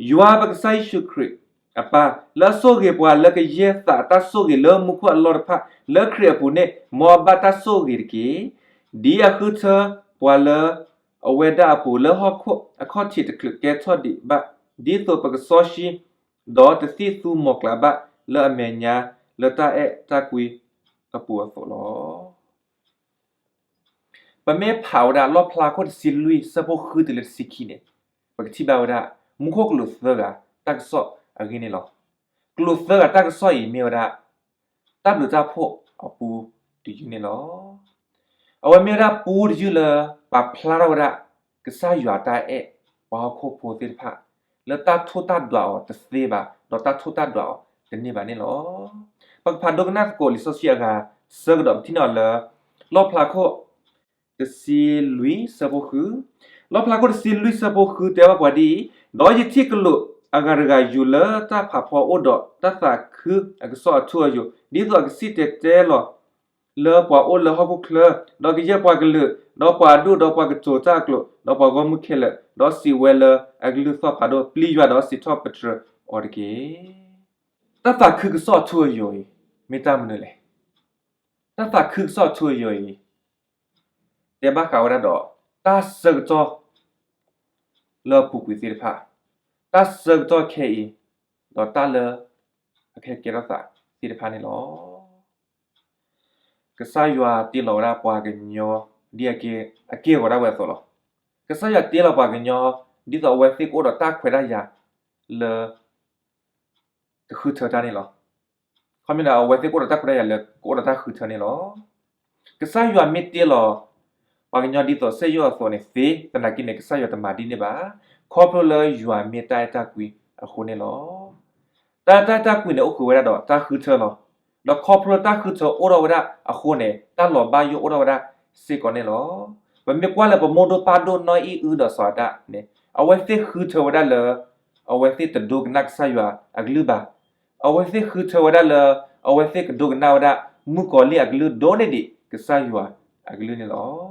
ယွၤပကစၢ်ယ့ၣ်ၡူးခရံာ်အပၢ် လၢအဆိၣ်ဂ့ၤပှၤလၢကယဲၢ်သးအတၢ်ဆိၣ်ဂ့ၤလၢမူခိၣ်အလီၢ်တဖၣ် လၢခရံာ်အပူၤန့ၣ် မ်အဘၣ်တၢ်ဆိၣ်ဂ့ၤတက့ၢ်. ဒ်အဃုထၢပှၤလၢအဝဲဒၣ်အပူၤ လၢဟီၣ်ခိၣ်အခီၣ်ထံးတချုးကဲထီၣ်ဒံးဘၣ်, ဒ်သိးပကစီဆှံ ဒီးတသံၣ်သူမီၤကျၢ်ဘၣ်လၢအမဲာ်ညါ လၢတၢ်အဲၣ်တၢ်ကွံအပူၤအသိးလီၤ. ပမ့ၢ်ဖးဝဲဒၣ်လီၣ်ဖျါခိၣ်တဆံလွံၢ် ဆၢဖိဃုတုၤလၢတဆံခံန့ၣ်, ပကထံၣ်ဘၣ်ဝဲဒၣ် မူခိၣ်ကလူးသၢဂၤတၢ်ကစီၣ်အဂ့ၢ်န့ၣ်လီၤ. ကလူးသၢဂၤတၢ်ကစီၣ်အံၤမ့ၢ်ဝဲဒၣ် တၢ်ဘျုးတၢ်ဖှိၣ်အပူတယုၢ်န့ၣ်လီၤ. အဝဲမ့ၢ်ဝဲဒၣ်ပူတယုၢ်လၢ ပာ်ဖျါထီၣ်ဝဲဒၣ် ကစၢ်ယွၤတၢ်အဲၣ်ပှၤဟီၣ်ခိၣ်ဖိသ့ၣ်တဖၣ် လၢတၢ်ထိၣ်တၢ်ဒွးအီၤတသ့ဘၣ် ဒီးတၢ်ထိၣ်တၢ်ဒွးအီၤတန့ၢ်ဘၣ်န့ၣ်လီၤ. ပကဖးဒိကနၣ်သကိးလံာ်စီဆှံအဂၤဆၢကဒီး ပထံၣ်န့ၢ်အီၤလၢ လီၣ်ဖျါခိၣ် တဆံလွံၢ် ဆၢဖိဃု, လီၣ်ဖျါခိၣ်တဆံလွံၢ် ဆၢဖိဃု တဲဘၣ်ပှၤဒ်အံၤ, ဒီးယထံၣ်ကလူးအဂၤတဂၤယူၤလၢတၢ်ဖးဖီအိၣ်ဒီးတၢ်သးခုအကစီၣ်အထူအယိာ်, ဒ်သိးအကစံၣ်တဲၤတဲလီၤလၢပှၤအိၣ်လၢဟီၣ်ခိၣ်ချၢ, ဒီးကယဲၢ်ပှၤကလုာ်, ဒီးပှၤအဒူၣ်, ဒီးပှၤကတိၤတၢ်အကျိာ်, ဒီးပှၤဂီၢ်မုၢ်ခဲလၢာ်, ဒီးစံးဝဲလၢအကလုၢ်သီၣ်ဖးဒိၣ်, ပျံၤယွၤဒီးစံးထီၣ်ပတြၢၤအီၤတက့ၢ်. တၢ်သးခုကစီၣ်အထူအယိာ်အံၤ မ့ၢ်တၢ်မနုၤလဲၣ်. တၢ်သးခုကစီၣ်အထူအယိာ်အံၤ တဲဘၣ်ဃးဝဲဒၣ်ဒီး တၢ်ဆၢကတီၢ်လၢအပူၤကွံာ်သ့ၣ်တဖၣ်, တၢ်ဆၢကတီၢ်ခဲအံၤ, ဒီးတၢ်လၢအကဟဲကဲထီၣ်သးသ့ၣ်တဖၣ်န့ၣ်လီၤ. ကစၢ်ယွၤတ့လီၤဝဲဒၣ်ပှၤကညီ ဒ်အက့ၢ်အဂီၤဒၣ်ဝဲအသိးလီၤ. ကစၢ်ယွၤတ့လီၤပှၤကညီ ဒ်သိးအဝဲသ့ၣ်ကအိၣ်ဒီးတၢ်ခွဲးတၢ်ယာ်လၢ တဃုထၢတၢ်န့ၣ်လီၤ. ခီမ့ၢ်ဒီးအဝဲသ့ၣ်ကအိၣ်ဒီးတၢ်ခွဲးတၢ်ယာ်လၢကအိၣ်ဒီးတၢ်ဃုထၢန့ၣ်လီၤ. ကစၢ်ယွၤမ့ၢ်တ့လီၤ ပှၤကညီဒ်သိးစက်ရုပ်အသိးန့ၣ်သ့, သနာ်က့န့ၣ် ကစၢ်ယွၤတမၤဒ်န့ၣ်ဘၣ်. ခီဖျိလၢယွၤမ့ၢ်တၢ်အဲၣ်တၢ်ကွံအဃိန့ၣ်လီၤ. တၢ်အဲၣ်တၢ်ကွံန့ၣ် အိၣ်ဃုာ်ဝဲဒၣ်ဒီးတၢ်ဃုထၢလီၤ. ဒီးခီဖျိတၢ်ဃုထၢအိၣ်ထီၣ်ဝဲဒၣ်အဃိန့ၣ် တၢ်လီၤဘၣ်ယိၣ်အိၣ်ထီၣ်ဝဲဒၣ်စ့ၢ်ကီးန့ၣ်လီၤ. ပမ့ၢ်ကွၢ်လၢပမိၢ်ဒိၣ်ပၢ်ဒိၣ်နီၢ်အံၣ်အုဒီးစီၤအၤဒၣ်န့ၣ် အဝဲသ့ၣ်ဃုထၢဝဲဒၣ်လၢ အဝဲသ့ၣ်တဒိကနၣ်ကစၢ်ယွၤအကလုၢ်ဘၣ်. အဝဲသ့ၣ်ဃုထၢဝဲဒၣ်လၢ အဝဲသ့ၣ်ကဒိကနၣ်ဝဲဒၣ် မုၣ်ကီၤလံၢ်အကလုၢ်ဒိၣ်န့ၢ်ဒံးကစၢ်ယွၤအကလုၢ်န့ၣ်လီၤ.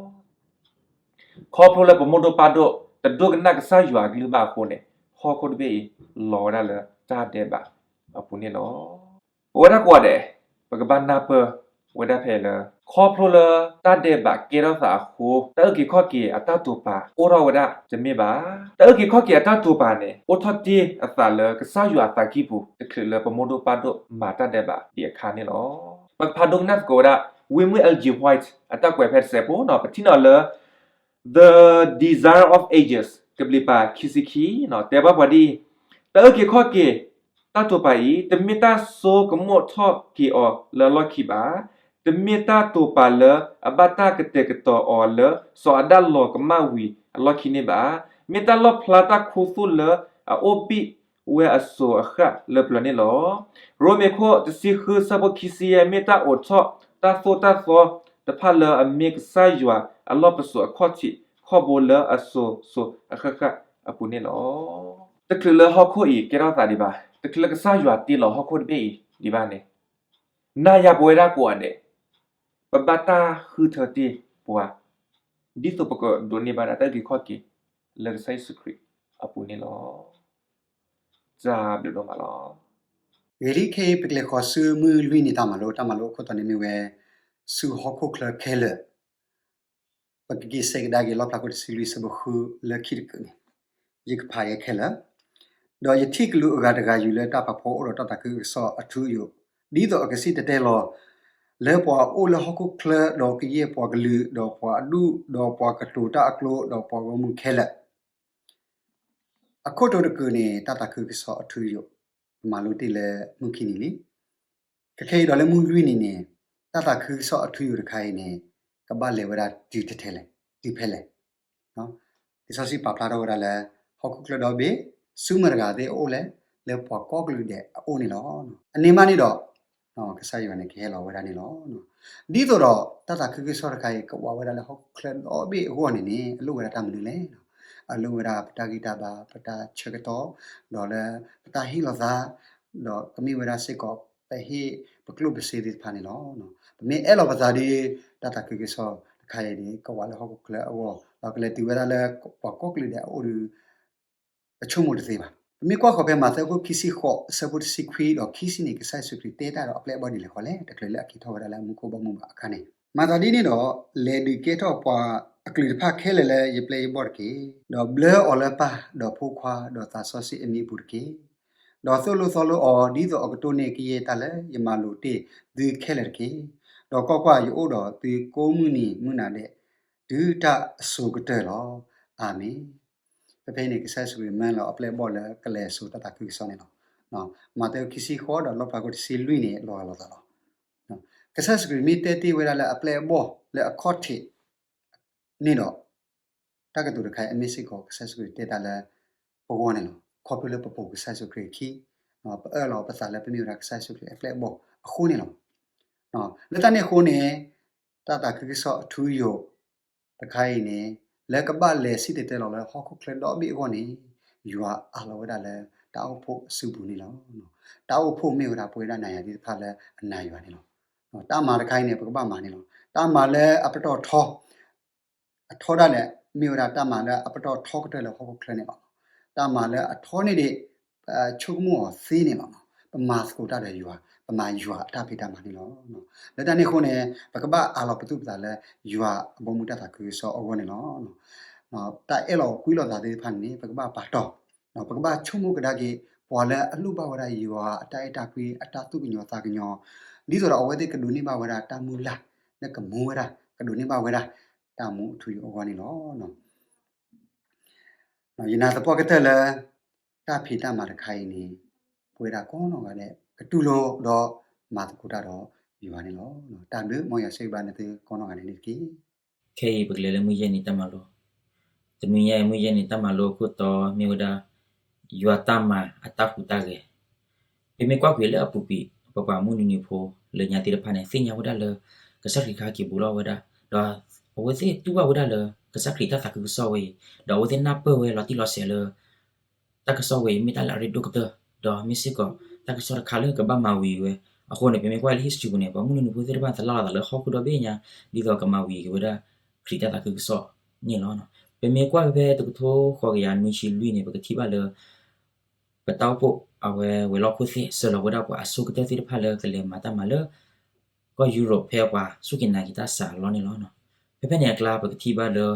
ခီဖျိလၢပမိၢ်ဒိၣ်ပၢ်ဒိၣ် တဒိကနၣ်ကစၢ်ယွၤအကလုၢ်ဘၣ်အဃိန့ၣ် ဟီၣ်ခိၣ်တဘ့ၣ်အံၤ လီၤဝဲဒၣ်လၢတၢ်ဒဲးဘးအပူၤန့ၣ်လီၤ. ပဝဲဒၣ်ကိးဂၤဒဲး ပကဘၣ်နၢ်ပၢၢ်ဝဲဒၣ်ဖဲလၢ ခီဖျိလၢတၢ်ဒဲးဘးကဲထီၣ်သးအဃိ တၢ်အုၣ်က့ၤခီၣ်က့ၤအတၢ်တိာ်ပာ်အိၣ်ထီၣ်ဝဲဒၣ်တမ့ၢ်ဘၣ်. တၢ်အုၣ်က့ၤခီၣ်က့ၤအတၢ်တိာ်ပာ်န့ၣ် အိၣ်ထီၣ်တ့ၢ်အသးလၢကစၢ်ယွၤအသးကံၢ်ပူၤ တချုးလၢပမိၢ်ဒိၣ်ပၢ်ဒိၣ်မၤတၢ်ဒဲးဘးဒံးအခါန့ၣ်လီၤ. ပကဖးဒိကနၣ်သကိးဝဲဒၣ် William Ellen White အတၢ်ကွဲးဖဲတစဲးဖိနီၤ ပထံၣ်န့ၢ်အီၤလၢ The Desire of Ages ကဘျံးပၤခံဆံခံနီၤ တဲဘၣ်ပှၤဒ်အံၤ, တၢ်အုၣ်က့ၤခီၣ်က့ၤ တၢ်တိာ်ပာ်အံၤ တမ့ၢ်တၢ်စိကမိၣ်ထီၣ်က့ၤအီၤလၢအလီၢ်ခံဘၣ်. တမ့ၢ်တၢ်တိာ်ပာ်လၢအဘၣ်တၢ်ကတဲာ်ကတီၤအီၤလၢ စီၤအၤဒၣ်လီၤကမၣ်ဝံၤအလီၢ်ခံန့ၣ်ဘၣ်. မ့ၢ်တၢ်လီၣ်ဖျါတၢ်ခူသူၣ်လၢအအိၣ်ဘံၣ်ဝဲအစိၤအဃၣ်လၢပျၢၤန့ၣ်လီၤ. ရိမ့ၤခိၣ်တဆံဃုဆၢဖိခံဆံယဲၢ် မ့ၢ်တၢ်အိးထီၣ်တၢ်သိၣ်တၢ်သီတဖၣ်လၢအမ့ၢ်ကစၢ်ယွၤအလီၢ်ပစိာ်အခီၣ်ထံးခီၣ်ဘိလၢအစိၤ စိၤအဃၣ်ဃၣ်အပူၤန့ၣ်လီၤ. တချုးလၢဟီၣ်ခိၣ်အံၤကဲထီၣ်သးဒံးဘၣ်, တချုးလၢကစၢ်ယွၤတ့လီၤဟီၣ်ခိၣ်တဘ့ၣ်အံၤဒံးဘၣ်န့ၣ်, နၤယၤပဝဲဒၣ်ကိးဂၤဒဲး ပဘၣ်တၢ်ဃုထၢတ့ၢ်ပှၤ ဒ်သိးပကဒိးန့ၢ်ဘၣ်ဒၣ်တၢ်အုၣ်က့ၤခီၣ်က့ၤလၢကစၢ်ယ့ၣ်ၡူးခရံာ်အပူၤန့ၣ်လီၤ. တၢ်ဘျုးဒိၣ်မးလီၤ. ဂ့ၤလံခဲအံၤ ပကလဲၤဃီၤဆူမုၢ်လွံၢ်နံၤတၢ်မၤလိ, တၢ်မၤလိအခိၣ်တီန့ၣ်မ့ၢ်ဝဲ ဆူဟီၣ်ခိၣ်ချၢခဲလၢာ် ပကက့ၤဆဲးကဒါက့ၤလီၣ်ဖျါခိၣ်တဆံလွံၢ်ဆၢဖိဃုလၢခံတကုာ်န့ၣ်, ယကဖးယဲခဲလၢာ်, ဒီးယထံၣ်ကလူးအဂၤတဂၤယူၤလၢတၢ်ဖးဖီအိၣ်ဒီးတၢ်သးခုကစီၣ်အထူအယိာ်, ဒ်သိးအကစံၣ်တဲၤတဲလီၤ လၢပှၤအိၣ်လၢဟီၣ်ခိၣ်ချၢ ဒီးကယဲၢ်ပှၤကလုာ် ဒီးပှၤအဒူၣ် ဒီးပှၤကတိၤတၢ်အကျိာ် ဒီးပှၤဂီၢ်မုၢ်ခဲလၢာ် အခိၣ်တီတကုာ်န့ၣ် တၢ်သးခုကစီၣ်အထူအယိာ်, ပမၤလိတ့ၢ်လၢမုၢ်ခံနံၤလံ. ကခဲအံၤဒီးလၢမုၢ်လွံၢ်နံၤန့ၣ် တၢ်သးခုကစီၣ်အထူအယိာ်တခါအံၤန့ၣ် ကဘၣ်လဲၤဝဲဒၣ်တုၤထဲလဲၣ်, တုၤဖဲလဲၣ်. လံာ်စီဆှံပာ်ဖျါထီၣ်ဝဲဒၣ်လၢ ဟီၣ်ခိၣ်ချၢဒီဘ့ၣ် ဆူမဲာ်တဂၤသ့ၣ်အအိၣ်လဲၣ်, လၢပှၤကိးကလုာ်ဒဲးအအိၣ်န့ၣ်လီၤ. အန့ၣ်မးန့ၣ်ဒီး ကစၢ်ယွၤန့ၣ်ကဟဲလီၤဝဲဒၣ်န့ၣ်လီၤ. ဒ်သိးဒီးတၢ်သးခုကစီၣ်တခါအံၤ ကဝးဝဲဒၣ်လၢဟီၣ်ခိၣ်ချၢဒီဘ့ၣ်အဂီၢ်န့ၣ်န့ၣ် အလိၣ်ဝဲဒၣ်တၢ်မနုၤလဲၣ်. အလိၣ်ဝဲဒၣ်ပတၢ်ဂံၢ်တၢ်ဘါ, ပတၢ်ဆၢကတီၢ်, ဒီးလၢပတၢ်ဟ့ၣ်လီၤသး, ဒီးကမ့ၢ်ဝဲဒၣ်စ့ၢ်ကီး ပဟ့ၣ်ပကျိၣ်ပစ့သ့ၣ်တဖၣ်န့ၣ်လီၤ. ပမ့ၢ်အဲၣ်လီၤပသးဒီး တၢ်သးခုကစီၣ်တခါအံၤန့ၣ် ကဝးလၢဟီၣ်ခိၣ်ချၢအဂီၢ် ဒီးကလဲၤတုၤဝဲဒၣ်လၢပှၤကိးကလုာ်ဒဲးအအိၣ်ဒီး ပဆိကမိၣ်တသ့ဘၣ်. ပမ့ၢ်ကွၢ်ဃီၤဖဲမးသဲအခိၣ်ခံဆံဃိး အဆၢဖိတဆံခွံဒီးခံဆံန့ၣ် ကစၢ်ယ့ၣ်ၡူးခရံာ်တဲတၢ်ဒီးအပျဲၢ်အဘီၣ်ဒ်လဲၣ်ဃီလဲၣ်, တချုးလၢအက့ၤထီၣ်ဝဲဒၣ်လၢအမူခိၣ်ဘီမုၢ်ဘၣ်အခါန့ၣ်, မၤသးဒ်န့ၣ်ဒီး လဲၤဒုးကဲထီၣ်ပှၤအကလုာ်တဖၣ်ခဲလၢာ်လၢယပျဲၢ်ယဘီၣ်တက့ၢ်. ဒီးဘျၢအီၤလၢပၢ်, ဒီးဖိခွါ, ဒီးသးစီဆှံအမံၤအပူၤတက့ၢ်. ဒီးသိၣ်လိသီလိအီၤ ဒ်သိးအကတိၢ်န့ၢ်ကယဲၢ်တၢ်လၢယမၤလိာ်တ့ၢ်သုခဲလၢာ်တက့ၢ်. ဒီးကွၢ်ကွၢ်, ယအိၣ်ဒီးသုကိးမုၢ်နံၤမုၢ်နၤဒဲး တုၤတၢ်အစိၤကတၢၢ်လီၤ. အၤမ့ၣ်. ဖဲဖဲအံၤန့ၣ် ကစၢ်ယ့ၣ်ၡူးခရံာ်မၢလီၤအပျဲၢ်အဘီၣ်လၢကလဲၤစိာ်တၢ်သးခုကစီၣ်န့ၣ်လီၤ. မးသဲအခိၣ်ခံဆံဃိးဒီးလီၣ်ဖျါခိၣ်တဆံလွံၢ်န့ၣ် လီၤဂာ်လိာ်သးလီၤ. ကစၢ်ယ့ၣ်ၡူးခရံာ်မ့ၢ်တဲတ့ၢ်ဝဲဒၣ်လၢအပျဲၢ်အဘီၣ်လၢအခီၣ်ထံးန့ၣ်ဒီး တၢ်ကတိၤတခါအံၤ အမ့ၢ်စ့ၢ်ကီးကစၢ်ယ့ၣ်ၡူးခရံာ်တဲတၢ်လၢပဂီၢ်န့ၣ်လီၤ. ခီဖျိလၢပပိာ်ကစၢ်ယ့ၣ်ၡူးခရံာ်အခံ, ပအၢၣ်လီၤပသးလၢပမ့ၢ်ဝဲဒၣ်ကစၢ်ယ့ၣ်ၡူးခရံာ်အပျဲၢ်အဘီၣ်အဃိန့ၣ်လီၤ. လၢတၢ်န့ၣ်အဃိန့ၣ် တၢ်သးခုကစီၣ်အထူအယိာ်တခါအံၤန့ၣ် လၢကဘၣ်လဲၤစံၣ်တဲၤတဲလီၤလၢဟီၣ်ခိၣ်ချၢဒီဘ့ၣ်အဂီၢ်န့ၣ် ယွၤအးလီၤဝဲဒၣ်လၢတၢ်အိၣ်ဖှိၣ်အစုပူၤန့ၣ်လီၤ. တၢ်အိၣ်ဖှိၣ်မ့ၢ်ဝဲဒၣ်ပဝဲဒၣ်နၤယၤသ့ၣ်တဖၣ်လၢအနာ်ယွၤန့ၣ်လီၤ. တၢ်မၤတခါအံၤန့ၣ် ပကဘၣ်မၤန့ၣ်လီၤ. တၢ်မၤလၢအပတီၢ်ထီ အထီဒၣ်လဲာ် မ့ၢ်ဝဲဒၣ်တၢ်မၤလၢအပတီၢ်ထီကတၢၢ်လၢဟီၣ်ခိၣ်ချၢန့ၣ်လီၤ. တၢ်မၤလၢအထီန့ၢ်ဒံး ပဆိကမိၣ်အီၤသ့န့ၣ်လီၤ. ပမၤသကိးတၢ်ဒီးယွၤ, ပမၤယွၤအတၢ်ဖံးတၢ်မၤန့ၣ်လီၤ. လၢတၢ်န့ၣ်အဃိန့ၣ် ပကဘၣ်အးလီၤပသူၣ်ပသးလၢယွၤအဘီမုၢ်တၢ်သးခုကစီၣ်အဂီၢ်န့ၣ်လီၤ. တၢ်အဲၣ်လီၤကွံလီၤသးသ့ၣ်တဖၣ်န့ၣ် ပကဘၣ်ပာ်တီၢ်, ပကဘၣ်ဆိကမိၣ်ကဒါက့ၤ ပှၤလၢအလိၣ်ဘၣ်ဝဲဒၣ်ယွၤအတၢ်အဲၣ်တၢ်ကွံ အတၢ်သူၣ်ကညီၤသးကညီၤ ဒ်သိးဒီးအဝဲသ့ၣ်ကဒိးန့ၢ်ဘၣ်ဝဲဒၣ်တၢ်မုၢ်လၢ် လၢကမူဝဲဒၣ် ကဒိးန့ၢ်ဘၣ်ဝဲဒၣ် တၢ်မူအထူအယိာ်အဂီၢ်န့ၣ်လီၤ. ယနာ်သပှၢ်ကတၢၢ်လၢ တၢ်ဖံးတၢ်မၤတခါအံၤန့ၣ် ပဝဲဒၣ်ကိးနီၢ်ဂၤဒဲး ကတူၢ်လိာ်ဒီးမၤသကိးတၢ်ဒီးယွၤန့ၣ်လီၤ. တၢ်ဘျုး မ်ယွၤဆိၣ်ဂ့ၤဘၣ်နသုကိးနီၢ်ဂၤဒဲးန့ၣ်တက့ၢ်. ခဲအံၤပကလဲၤလၢမုၢ်ယဲၢ်နံၤတၢ်မၤလိ, တနွံညါအံၤ မုၢ်ယဲၢ်နံၤတၢ်မၤလိအခိၣ်တီမ့ၢ်ဝဲဒၣ် ယွၤတၢ်မၤအတၢ်ဟူးတၢ်ဂဲၤ. ပမ့ၢ်ကွၢ်ကွံာ်လၢအပူၤကွံာ် ပပှၤမုၢ်နွံနံၤဖိလၢညါသ့ၣ်တဖၣ်န့ၣ် သ့ၣ်ညါဝဲဒၣ်လၢ ကစၢ်ခရံာ်ကဟဲက့ၤဘူးလီၤဝဲဒၣ်, ဒီးအဝဲသ့ၣ်တူၢ်ဘၣ်ဝဲဒၣ်လၢ ကစၢ်ခရံာ်တၢ်သးခုကစီၣ်ဝဲအံၤ, ဒီးအဝဲသ့ၣ်နၢ်ပၢၢ်ဝဲလီၤတံၢ်လီၤဆဲးလၢ တၢ်ကစီၣ်ဝဲအံၤ မ့ၢ်တၢ်လၢအရ့ဒိၣ်ကတၢၢ်, ဒီးမ့ၢ်စ့ၢ်ကီး တၢ်ကစီၣ်တခါလၢကဘၣ်မၤဝံၤဝဲ. အဃိန့ၣ် ပမ့ၢ်ကွၢ်လၢ history ပူၤန့ၣ် ပှၤမုၢ်နွံနံၤဖိသ့ၣ်တဖၣ်သလၢ်လီၤသးလၢဟီၣ်ခိၣ်ဒီဘ့ၣ်ညါ ဒ်သိးကမၤဝံၤက့ၤဝဲဒၣ် ခရံာ်တၢ်သးခုကစီၣ်န့ၣ်လီၤ. ပမ့ၢ်ကွၢ်ဖဲဖဲတကထိဃိးကယၤနွံဆံလွံၢ်န့ၣ် ပကထံၣ်ဘၣ်လၢ ပတၢ်အိၣ်ဖှိၣ်အဝဲဝဲၤလီၢ်ခိၣ်သ့ၣ် ဆှၢလီၤဝဲဒၣ်ပှၤအဆိကတၢၢ်သ့ၣ်တဖၣ်လၢကလဲၤမၤတၢ်မၤလၢ ကီၢ်ယူရိၣ် ဖဲပှၤစူၢ်က့ၤနာ်က့ၤတၢ်စှၤအလီၢ်န့ၣ်လီၤ. ဖဲဖဲန့ၣ်အကျါ ပကထံၣ်ဘၣ်လၢ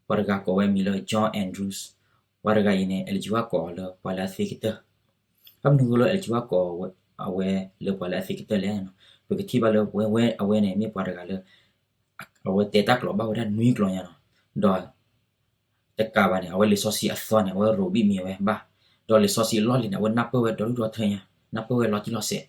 ပှၤတဂၤကိးဝဲအမံၤလၢ John Andrews, ပှၤတဂၤအံၤန့ၣ် အလဲၤကၠံဝဲကိးအီၤလၢပှၤလၢအသ့ကတၢၢ်. ဘၣ်မနုၤအဃိလၢအလဲၤကၠံဝဲကိးအဝဲလၢပှၤလၢအသ့ကတၢၢ်လဲၣ်. ပကထံၣ်ဘၣ်လၢဝဲ အဝဲန့ၣ်မ့ၢ်ပှၤတဂၤလၢ အဝဲတဲတၢ်ကျိာ်ဘၣ်ဝဲဒၣ်နွံကျိာ်ညါလီၤ. ဒီး တကးဘၣ်န့ၣ် အဝဲလံာ်စီဆှံအသီန့ၣ် အဝဲရိးဘံၣ်မ့ၢ်ဝဲဘၣ်, ဒီးလံာ်စီဆှံအလီၢ်လံၤန့ၣ် အဝဲနၢ်ပၢၢ်ဝဲဒီဒူၣ်ဒီထၢညါ, နၢ်ပၢၢ်ဝဲလီၤတံၢ်လီၤဆဲး.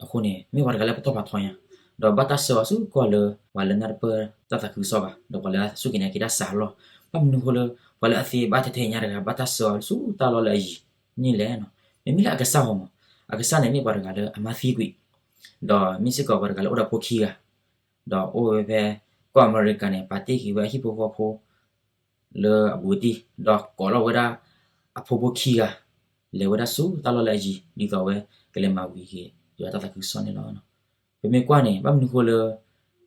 အဃိန့ၣ် မ့ၢ်ပှၤတဂၤလၢပတီၢ်ဖးထီညါ, ဒီးဘၣ်တၢ်ဆှၢအီၤဆူကီၢ်လၢ ပှၤလၢနၢ်တပၢၢ်တၢ်သးခုကစီၣ်ဘၣ်, ဒီးပှၤလၢအစူၢ်က့ၤနာ်က့ၤတၢ်စှၤအလီၢ်. ဘၣ်မနုၤအဃိလၢ ပှၤလၢအသ့ဘၣ်ထဲထဲညါတဂၤ ဘၣ်တၢ်ဆှၢအီၤဆူတၢ်လီၢ်လၢအယံၤန့ၣ်လဲၣ်. မ့မ့ၢ်လၢအကစၢ်အဂီၢ်မး, အကစၢ်န့ၣ်မ့ၢ်ပှၤတဂၤလၢအမါသံကွံာ်, ဒီးမ့ၢ်စ့ၢ်ကီးပှၤတဂၤလၢအိၣ်ဒီးဖိခံဂၤ, ဒီးအိၣ်ဝဲဖဲကီၢ်အမဲရကၤန့ၣ် ပာ်တ့ၢ်က့ၤဝဲအဟံၣ်ဖိဃီဖိ လၢအဘူးအတံၢ်, ဒီးကိးလီၤဝဲဒၣ်အဖိဖိခံဂၤ လဲၤဝဲဒၣ်ဆူတၢ်လီၢ်လၢအယံၤ ဒ်သိးအဝဲကလဲၤမၤဝံၤက့ၤ ယွၤတၢ်သးခုကစီၣ်န့ၣ်လီၤ. ပမ့ၢ်ကွၢ်န့ၣ် ဘၣ်မနုၤအဃိလၢ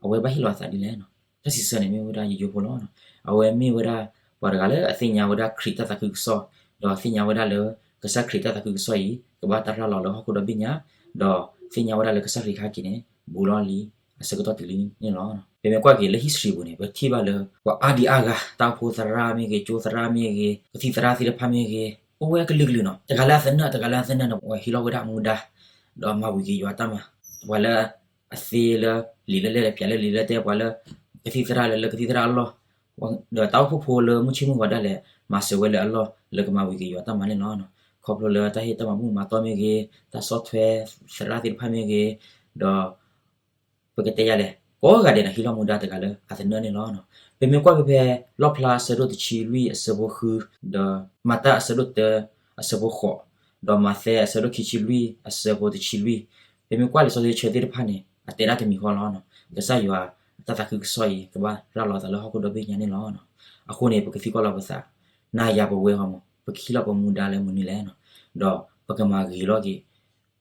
အဝဲဘၣ်ဟ့ၣ်လီၤအသးဒ်လဲၣ်. တၢ်စံးဆၢန့ၣ်မ့ၢ်ဝဲဒၣ်ယိယိဖိလီၤ. အဝဲမ့ၢ်ဝဲဒၣ် ပှၤတဂၤလၢအသ့ၣ်ညါဝဲဒၣ်ခရံာ်တၢ်သးခုကစီၣ်, ဒီးသ့ၣ်ညါဝဲဒၣ်လၢ ကစၢ်ခရံာ်တၢ်သးခုကစီၣ်အံၤ ကဘၣ်တၢ်ရၤလီၤလၢဟီၣ်ခိၣ်ဒီဘ့ၣ်ညါ, ဒီးသ့ၣ်ညါဝဲဒၣ်လၢကစၢ်ခရံာ်ကဟဲက့ၤန့ၣ် ဘူးလီၤလံ အဆၢကတီၢ်တုၤလံန့ၣ်လီၤ. ပမ့ၢ်ကွၢ်က့ၤလၢ history ပူၤန့ၣ် ပထံၣ်ဘၣ်လၢ ပှၤအါဒံအါဂၤ တၢ်အိၣ်ဖှိၣ်သရၣ်မ့ၢ်ဂ့ၤ, ကၠိသရၣ်မ့ၢ်ဂ့ၤ, ကသံၣ်သရၣ်သ့ၣ်တဖၣ်မ့ၢ်ဂ့ၤ, အိၣ်ဝဲကလုာ်ကလုာ်နီၤ, တဂၤလၢအသနၢၣ် တဂၤလၢအသနၢၣ်န့ၣ် ပှၤဟံးလီၤဝဲဒၣ်အမူဒါ ဒီးမၤဝံၤက့ၤယွၤတၢ်မၤ, ပှၤလၢအသ့လၢ လံာ်လၢလဲၢ် ပၠးလၢလံာ်လၢတဲ, ပှၤလၢကသံၣ်သရၣ်လၢ လၢကသံၣ်သရၣ်အလီၢ်, ဒီးတၢ်အိၣ်ဖှိၣ်ဖိလၢမုၢ်ဆ့ၣ်မုၢ်ဂီၤဒၣ်လဲာ် မၤစၢၤဝဲလၢအလီၢ် လၢကမၤဝံၤက့ၤယွၤတၢ်မၤန့ၣ်လီၤ. ခီဖျိလၢတၢ်ဟ့ၣ်တၢ်မၤဘူၣ်မၤတီၢ်မ့ၢ်ဂ့ၤ, တၢ်ဆီၣ်ထွဲသရၣ်သ့ၣ်တဖၣ်မ့ၢ်ဂ့ၤ, ဒီး ပကတဲယၤလဲၣ်, ကိးဂၤဒဲးန့ၣ် ဟံးလီၤမူဒါတဂၤလၢအသနၢၣ်န့ၣ်လီၤ. ပမ့ၢ်ကွၢ်ဖဲဖဲ လီၣ်ဖျါအဆၢဒိၣ်တဆံလွံၢ်အဆၢဖိဃု, ဒီးမၤတၢ်အဆၢဒိၣ်တၢအဆၢဖိဃိး, ဒီးမးသဲအဆၢဒိၣ်ခံဆံလွံၢ်အဆၢဖိတဆံလွံၢ်, ပမ့ၢ်ကွၢ်လံာ်စီဆှံဆၢသ့ၣ်တဖၣ်န့ၣ် အတဲဒၣ်တမံၤဃီလီၤ. ကစၢ်ယွၤအတၢ်သးခုကစီၣ်အံၤ ကဘၣ်ရၤလီၤအသးလၢဟီၣ်ခိၣ်ဒီဘ့ၣ်ညါန့ၣ်လီၤ. အဃိန့ၣ် ပကသံကွၢ်လီၤပသး, နၤယၤပဝဲဟီမး ပကဟံးလီၤပမူဒါလၢမနုၤလဲၣ်, ဒီးပကမၤဂ့ၤလီၤက့ၤ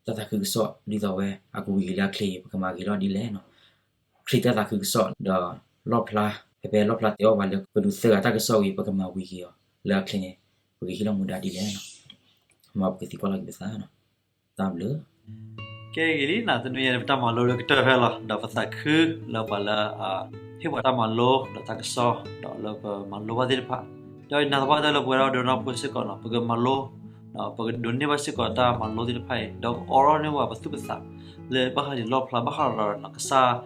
တၢ်သးခုကစီၣ် ဒ်သိးဝဲအကဝံၤက့ၤလၢအချ့အံၤ ပကမၤဂ့ၤလီၤဒ်လဲၣ်. ခရံာ်တၢ်သးခုကစီၣ်ဒီးလီၣ်ဖျါ, ဖဲဖဲလီၣ်ဖျါတဲအီၣ်ပှၤလၢကဒုးသၢဂၤတၢ်ကစီၣ်ဝံၤ ပကမၤဝံၤက့ၤအီၤလၢအချ့န့ၣ် ပကဟံးလီၤမူဒါဒ်လဲၣ်. မ်ပကသံကွၢ်လီၤက့ၤပသး, တၢ်ဘျုး. ကဲဂ့ၤလံနီၤ, တနွံညါန့ၣ် ပတၢ်မၤလိလၢကတၢၢ်ဖဲလီၤ, ဒီးပသးခုလၢပှၤလၢ ဟ့ၣ်ပှၤတၢ်မၤလိ ဒီးတၢ်ကစီၣ် ဒီးလၢပမၤလိဘၣ်သ့ၣ်တဖၣ်, ဒီးနာ်သပှၢ်တၢၢ်လၢပဝဲဒၣ်ဒီးနီၢ်ဖိစ့ၢ်ကီးနီၤ ပကမၤလိ ပကဒိးန့ၢ်ဘၣ်စ့ၢ်ကီးတၢ်မၤလိသ့ၣ်တဖၣ်အံၤ ဒီးကအိးထီၣ်န့ၢ်ပှၤပသူၣ်ပသး လၢဘၣ်ဃးလံာ်လီၣ်ဖျါ ဘၣ်ဃးဒီးကစၢ်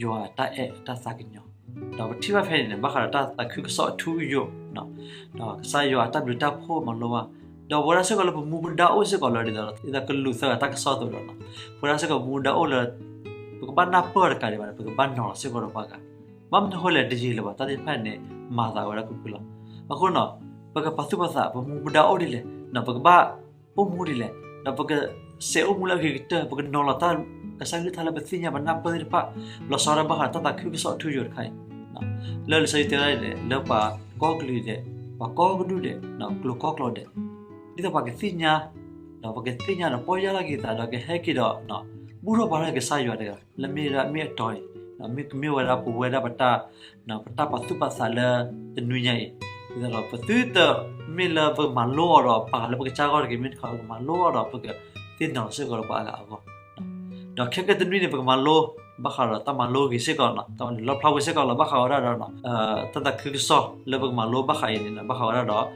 ယွၤအတၢ်အဲၣ်အတၢ်သးကညီၤ, ဒီးပထံၣ်ဘၣ်ဖဲန့ၣ်န့ၣ် ဘၣ်ဃးဒီးတၢ်သးခုကစီၣ်အထူအယိာ်, ဒီးကစၢ်ယွၤအတၢ်ဘျုးတၢ်ဖှိၣ်မၤလိဘၣ်, ဒီးပဝဲဒၣ်စ့ၢ်ကီးလၢပမူပဒါအိၣ်စ့ၢ်ကီးလၢဒ်သိး ဒ်သိးကလူးသၢဂၤတၢ်ကစီၣ်အသိးဒီးနီၤ, ပဝဲဒၣ်စ့ၢ်ကီးမူဒါအိၣ်လၢ ပကဘၣ်နၢ်ပၢၢ်တကးဒံးဘၣ်န့ၣ် ပကဘၣ်နီၤလီၤစ့ၢ်ကီးဒီးပှၤဂၤ, ဘၣ်မနုၤအဃိလဲၣ် တယံာ်လၢၤဘၣ် တၢ်သ့ၣ်တဖၣ်န့ၣ် မၤသးဝဲဒၣ်ကွ့ၢ်ကွ့ၢ်လီၤ. အဃိနီၤ ပကပာ်သူၣ်ပာ်သး ပမူပဒါအိၣ်ဒ်လဲၣ်, ပကဘၣ်အိၣ်မူဒ်လဲၣ်, ဒီးပကဆဲးအိၣ်မူလၢအဂ့ၤကတၢၢ် ပကနီၤလီၤတၢ် ကစၢ်ကလုၢ်ကထါလၢပသ့ၣ်ညါပနၢ်ပၢၢ်သ့ၣ်တဖၣ် လီၤဆီဒၣ်ဘၣ်ဃးတၢ်သးခုကစီၣ်အထူအယိာ်တခါအံၤ, လၢလံာ်စီဆှံတဲဝဲဒၣ်ဒ်လဲၣ် လၢပှၤကိးကလုာ်ဒဲး ပှၤကိးကဒူၣ်ဒဲး ကျိၤကိးကျိၤဒဲး ဒ်သိးပှၤကသ့ၣ်ညါ, ဒီးပကသ့ၣ်ညါဒီးပီၢ်ယၢ်လီၤက့ၤသးဒီးကဟဲက့ၤဒီး ဘူၣ်ထီၣ်ဘါထီၣ်ကစၢ်ယွၤတဂၤ လၢမ့ၢ်ဒၣ်မ့ၢ်အတီအံၤ, မ့ၢ်ကမ့ၢ်ဝဲဒၣ်ပဝဲဒၣ်ပတၢ် ပတၢ်ပာ်သူၣ်ပာ်သးလၢတနွံညါအံၤ, ဒ်သိးဒီးပသုတမ့ၢ်လၢပကမၤလိအီၤဒီးပာ်လၢပကစၢ်ဂီၢ်တဂ့ၤ, မ့ၢ်တခီပကမၤလိအီၤဒီး ပကသ့ၣ်နီၣ်စ့ၢ်ကီးလၢပှၤအဂၤအဂီၢ်, ဒီးခဲကနံၣ်အံၤန့ၣ် ပကမၤလိ ဘၣ်ဃးဒီးတၢ်မၤလိဂ့ၤစ့ၢ်ကီးနီၤ, တၢ်လီၣ်ဖျါဝဲစ့ၢ်ကီးလီၤ ဘၣ်ဃးဝဲဒၣ်ဒီး တၢ်သးခုကစီၣ်လၢပကမၤလိဘၣ်ဃးအံၤန့ၣ် ဘၣ်ဃးဝဲဒၣ်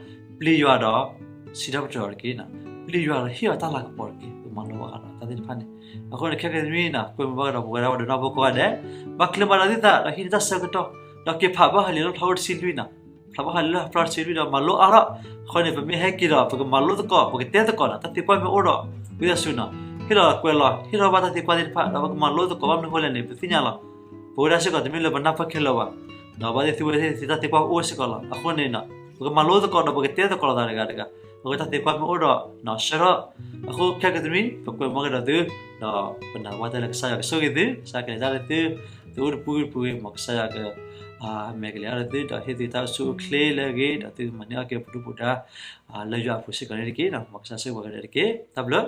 ဒီး ပျံၤယွၤဒီး စံးထီၣ်ပတြၢၤတက့ၢ်, ပျံၤယွၤဒီးဟ့ၣ်အီၤတၢ်လၤကပီၤတက့ၢ်, ပကမၤလိဘၣ်ဃးဒီးတၢ်သ့ၣ်တဖၣ်န့ၣ်, အဃိန့ၣ် ခဲကနံၣ်အံၤနီၤ ကွဲမုာ်ဘၣ်ကဒီးပဝဲဒၣ်ပှၤဒိးနီၢ်ဖိကိးဂၤဒဲး, ဘၣ်ချ့မၤဒီးသ့ၣ်သး ဒီးဟံးန့ၢ်တၢ်ဆၢကတီၢ်, ဒီးက့ၤဖးဘၣ်ဃးလံာ်လီၣ်ဖျါအိၣ်တဆံလွံၢ်နီၤ ဖျါဘၣ်ဟးလၢဖျါတစုတမံၤဒီးမၤလိအါထီၣ်. အဃိန့ၣ် ပမ့ၢ်ဟဲက့ၤဒီး ပကမၤလိသကိး ပကတဲသကိးနီၤ တၢ်သံကွၢ်မ့ၢ်အိၣ်ဒီး ဝံသးစူၤနီၤ ဟ့ၣ်လီၤကွဲးလီၤ ဟ့ၣ်လီၤဘၣ်တၢ်သံကွၢ်သ့ၣ်တဖၣ် ဒီးပကမၤလိသကိး ဘၣ်မနုၤအဃိလဲၣ်န့ၣ် ပသ့ၣ်ညါလီၤ. ပဝဲဒၣ်စ့ၢ်ကီးတမ့ၢ်လၢပနၢ်ပၢၢ်ခဲလၢာ်ဘၣ်, ဒီးဘၣ်သ့ၣ်သုဝဲသ့ၣ်တၢ်သံကွၢ်အိၣ်စ့ၢ်ကီးလီၤ. အဃိန့ၣ် ပကမၤလိသကိးဒီးပကတဲသကိးလိာ်သးတဂၤတဂၤ, အဃိတၢ်သံကွၢ်မ့ၢ်အိၣ်ဒီး ဆှၢထီၣ်. အဃိခဲကတမံၤ ပကွဲမုာ်ကဒီးသု, ဒီးပနာ်ဝဲတၢ်လၢကစၢ်ယွၤကဆိၣ်ဂ့ၤသု, ကစၢ်ကလဲၤတၢ်လၢသု, သုအိၣ်တပူၤဂ့ၤတပူၤဂ့ၤ မ်ကစၢ်ယွၤက မဲာ်ကလဲၤတၢ်လၢသု ဒီးဟ့ၣ်သုတၢ်အိၣ်ဆူၣ်အိၣ်ချ့လၢအဂ့ၤ, ဒီးသုမၤန့ၢ်အီၣ်က့ၤပဒုၣ်ပဒါ လၢယွၤအပူၤစ့ၢ်ကီးန့ၣ်တက့ၢ်. မ်ကစၢ်ဆိၣ်ဂ့ၤပှၤကဒဲးတက့ၢ်. တၢ်ဘျုး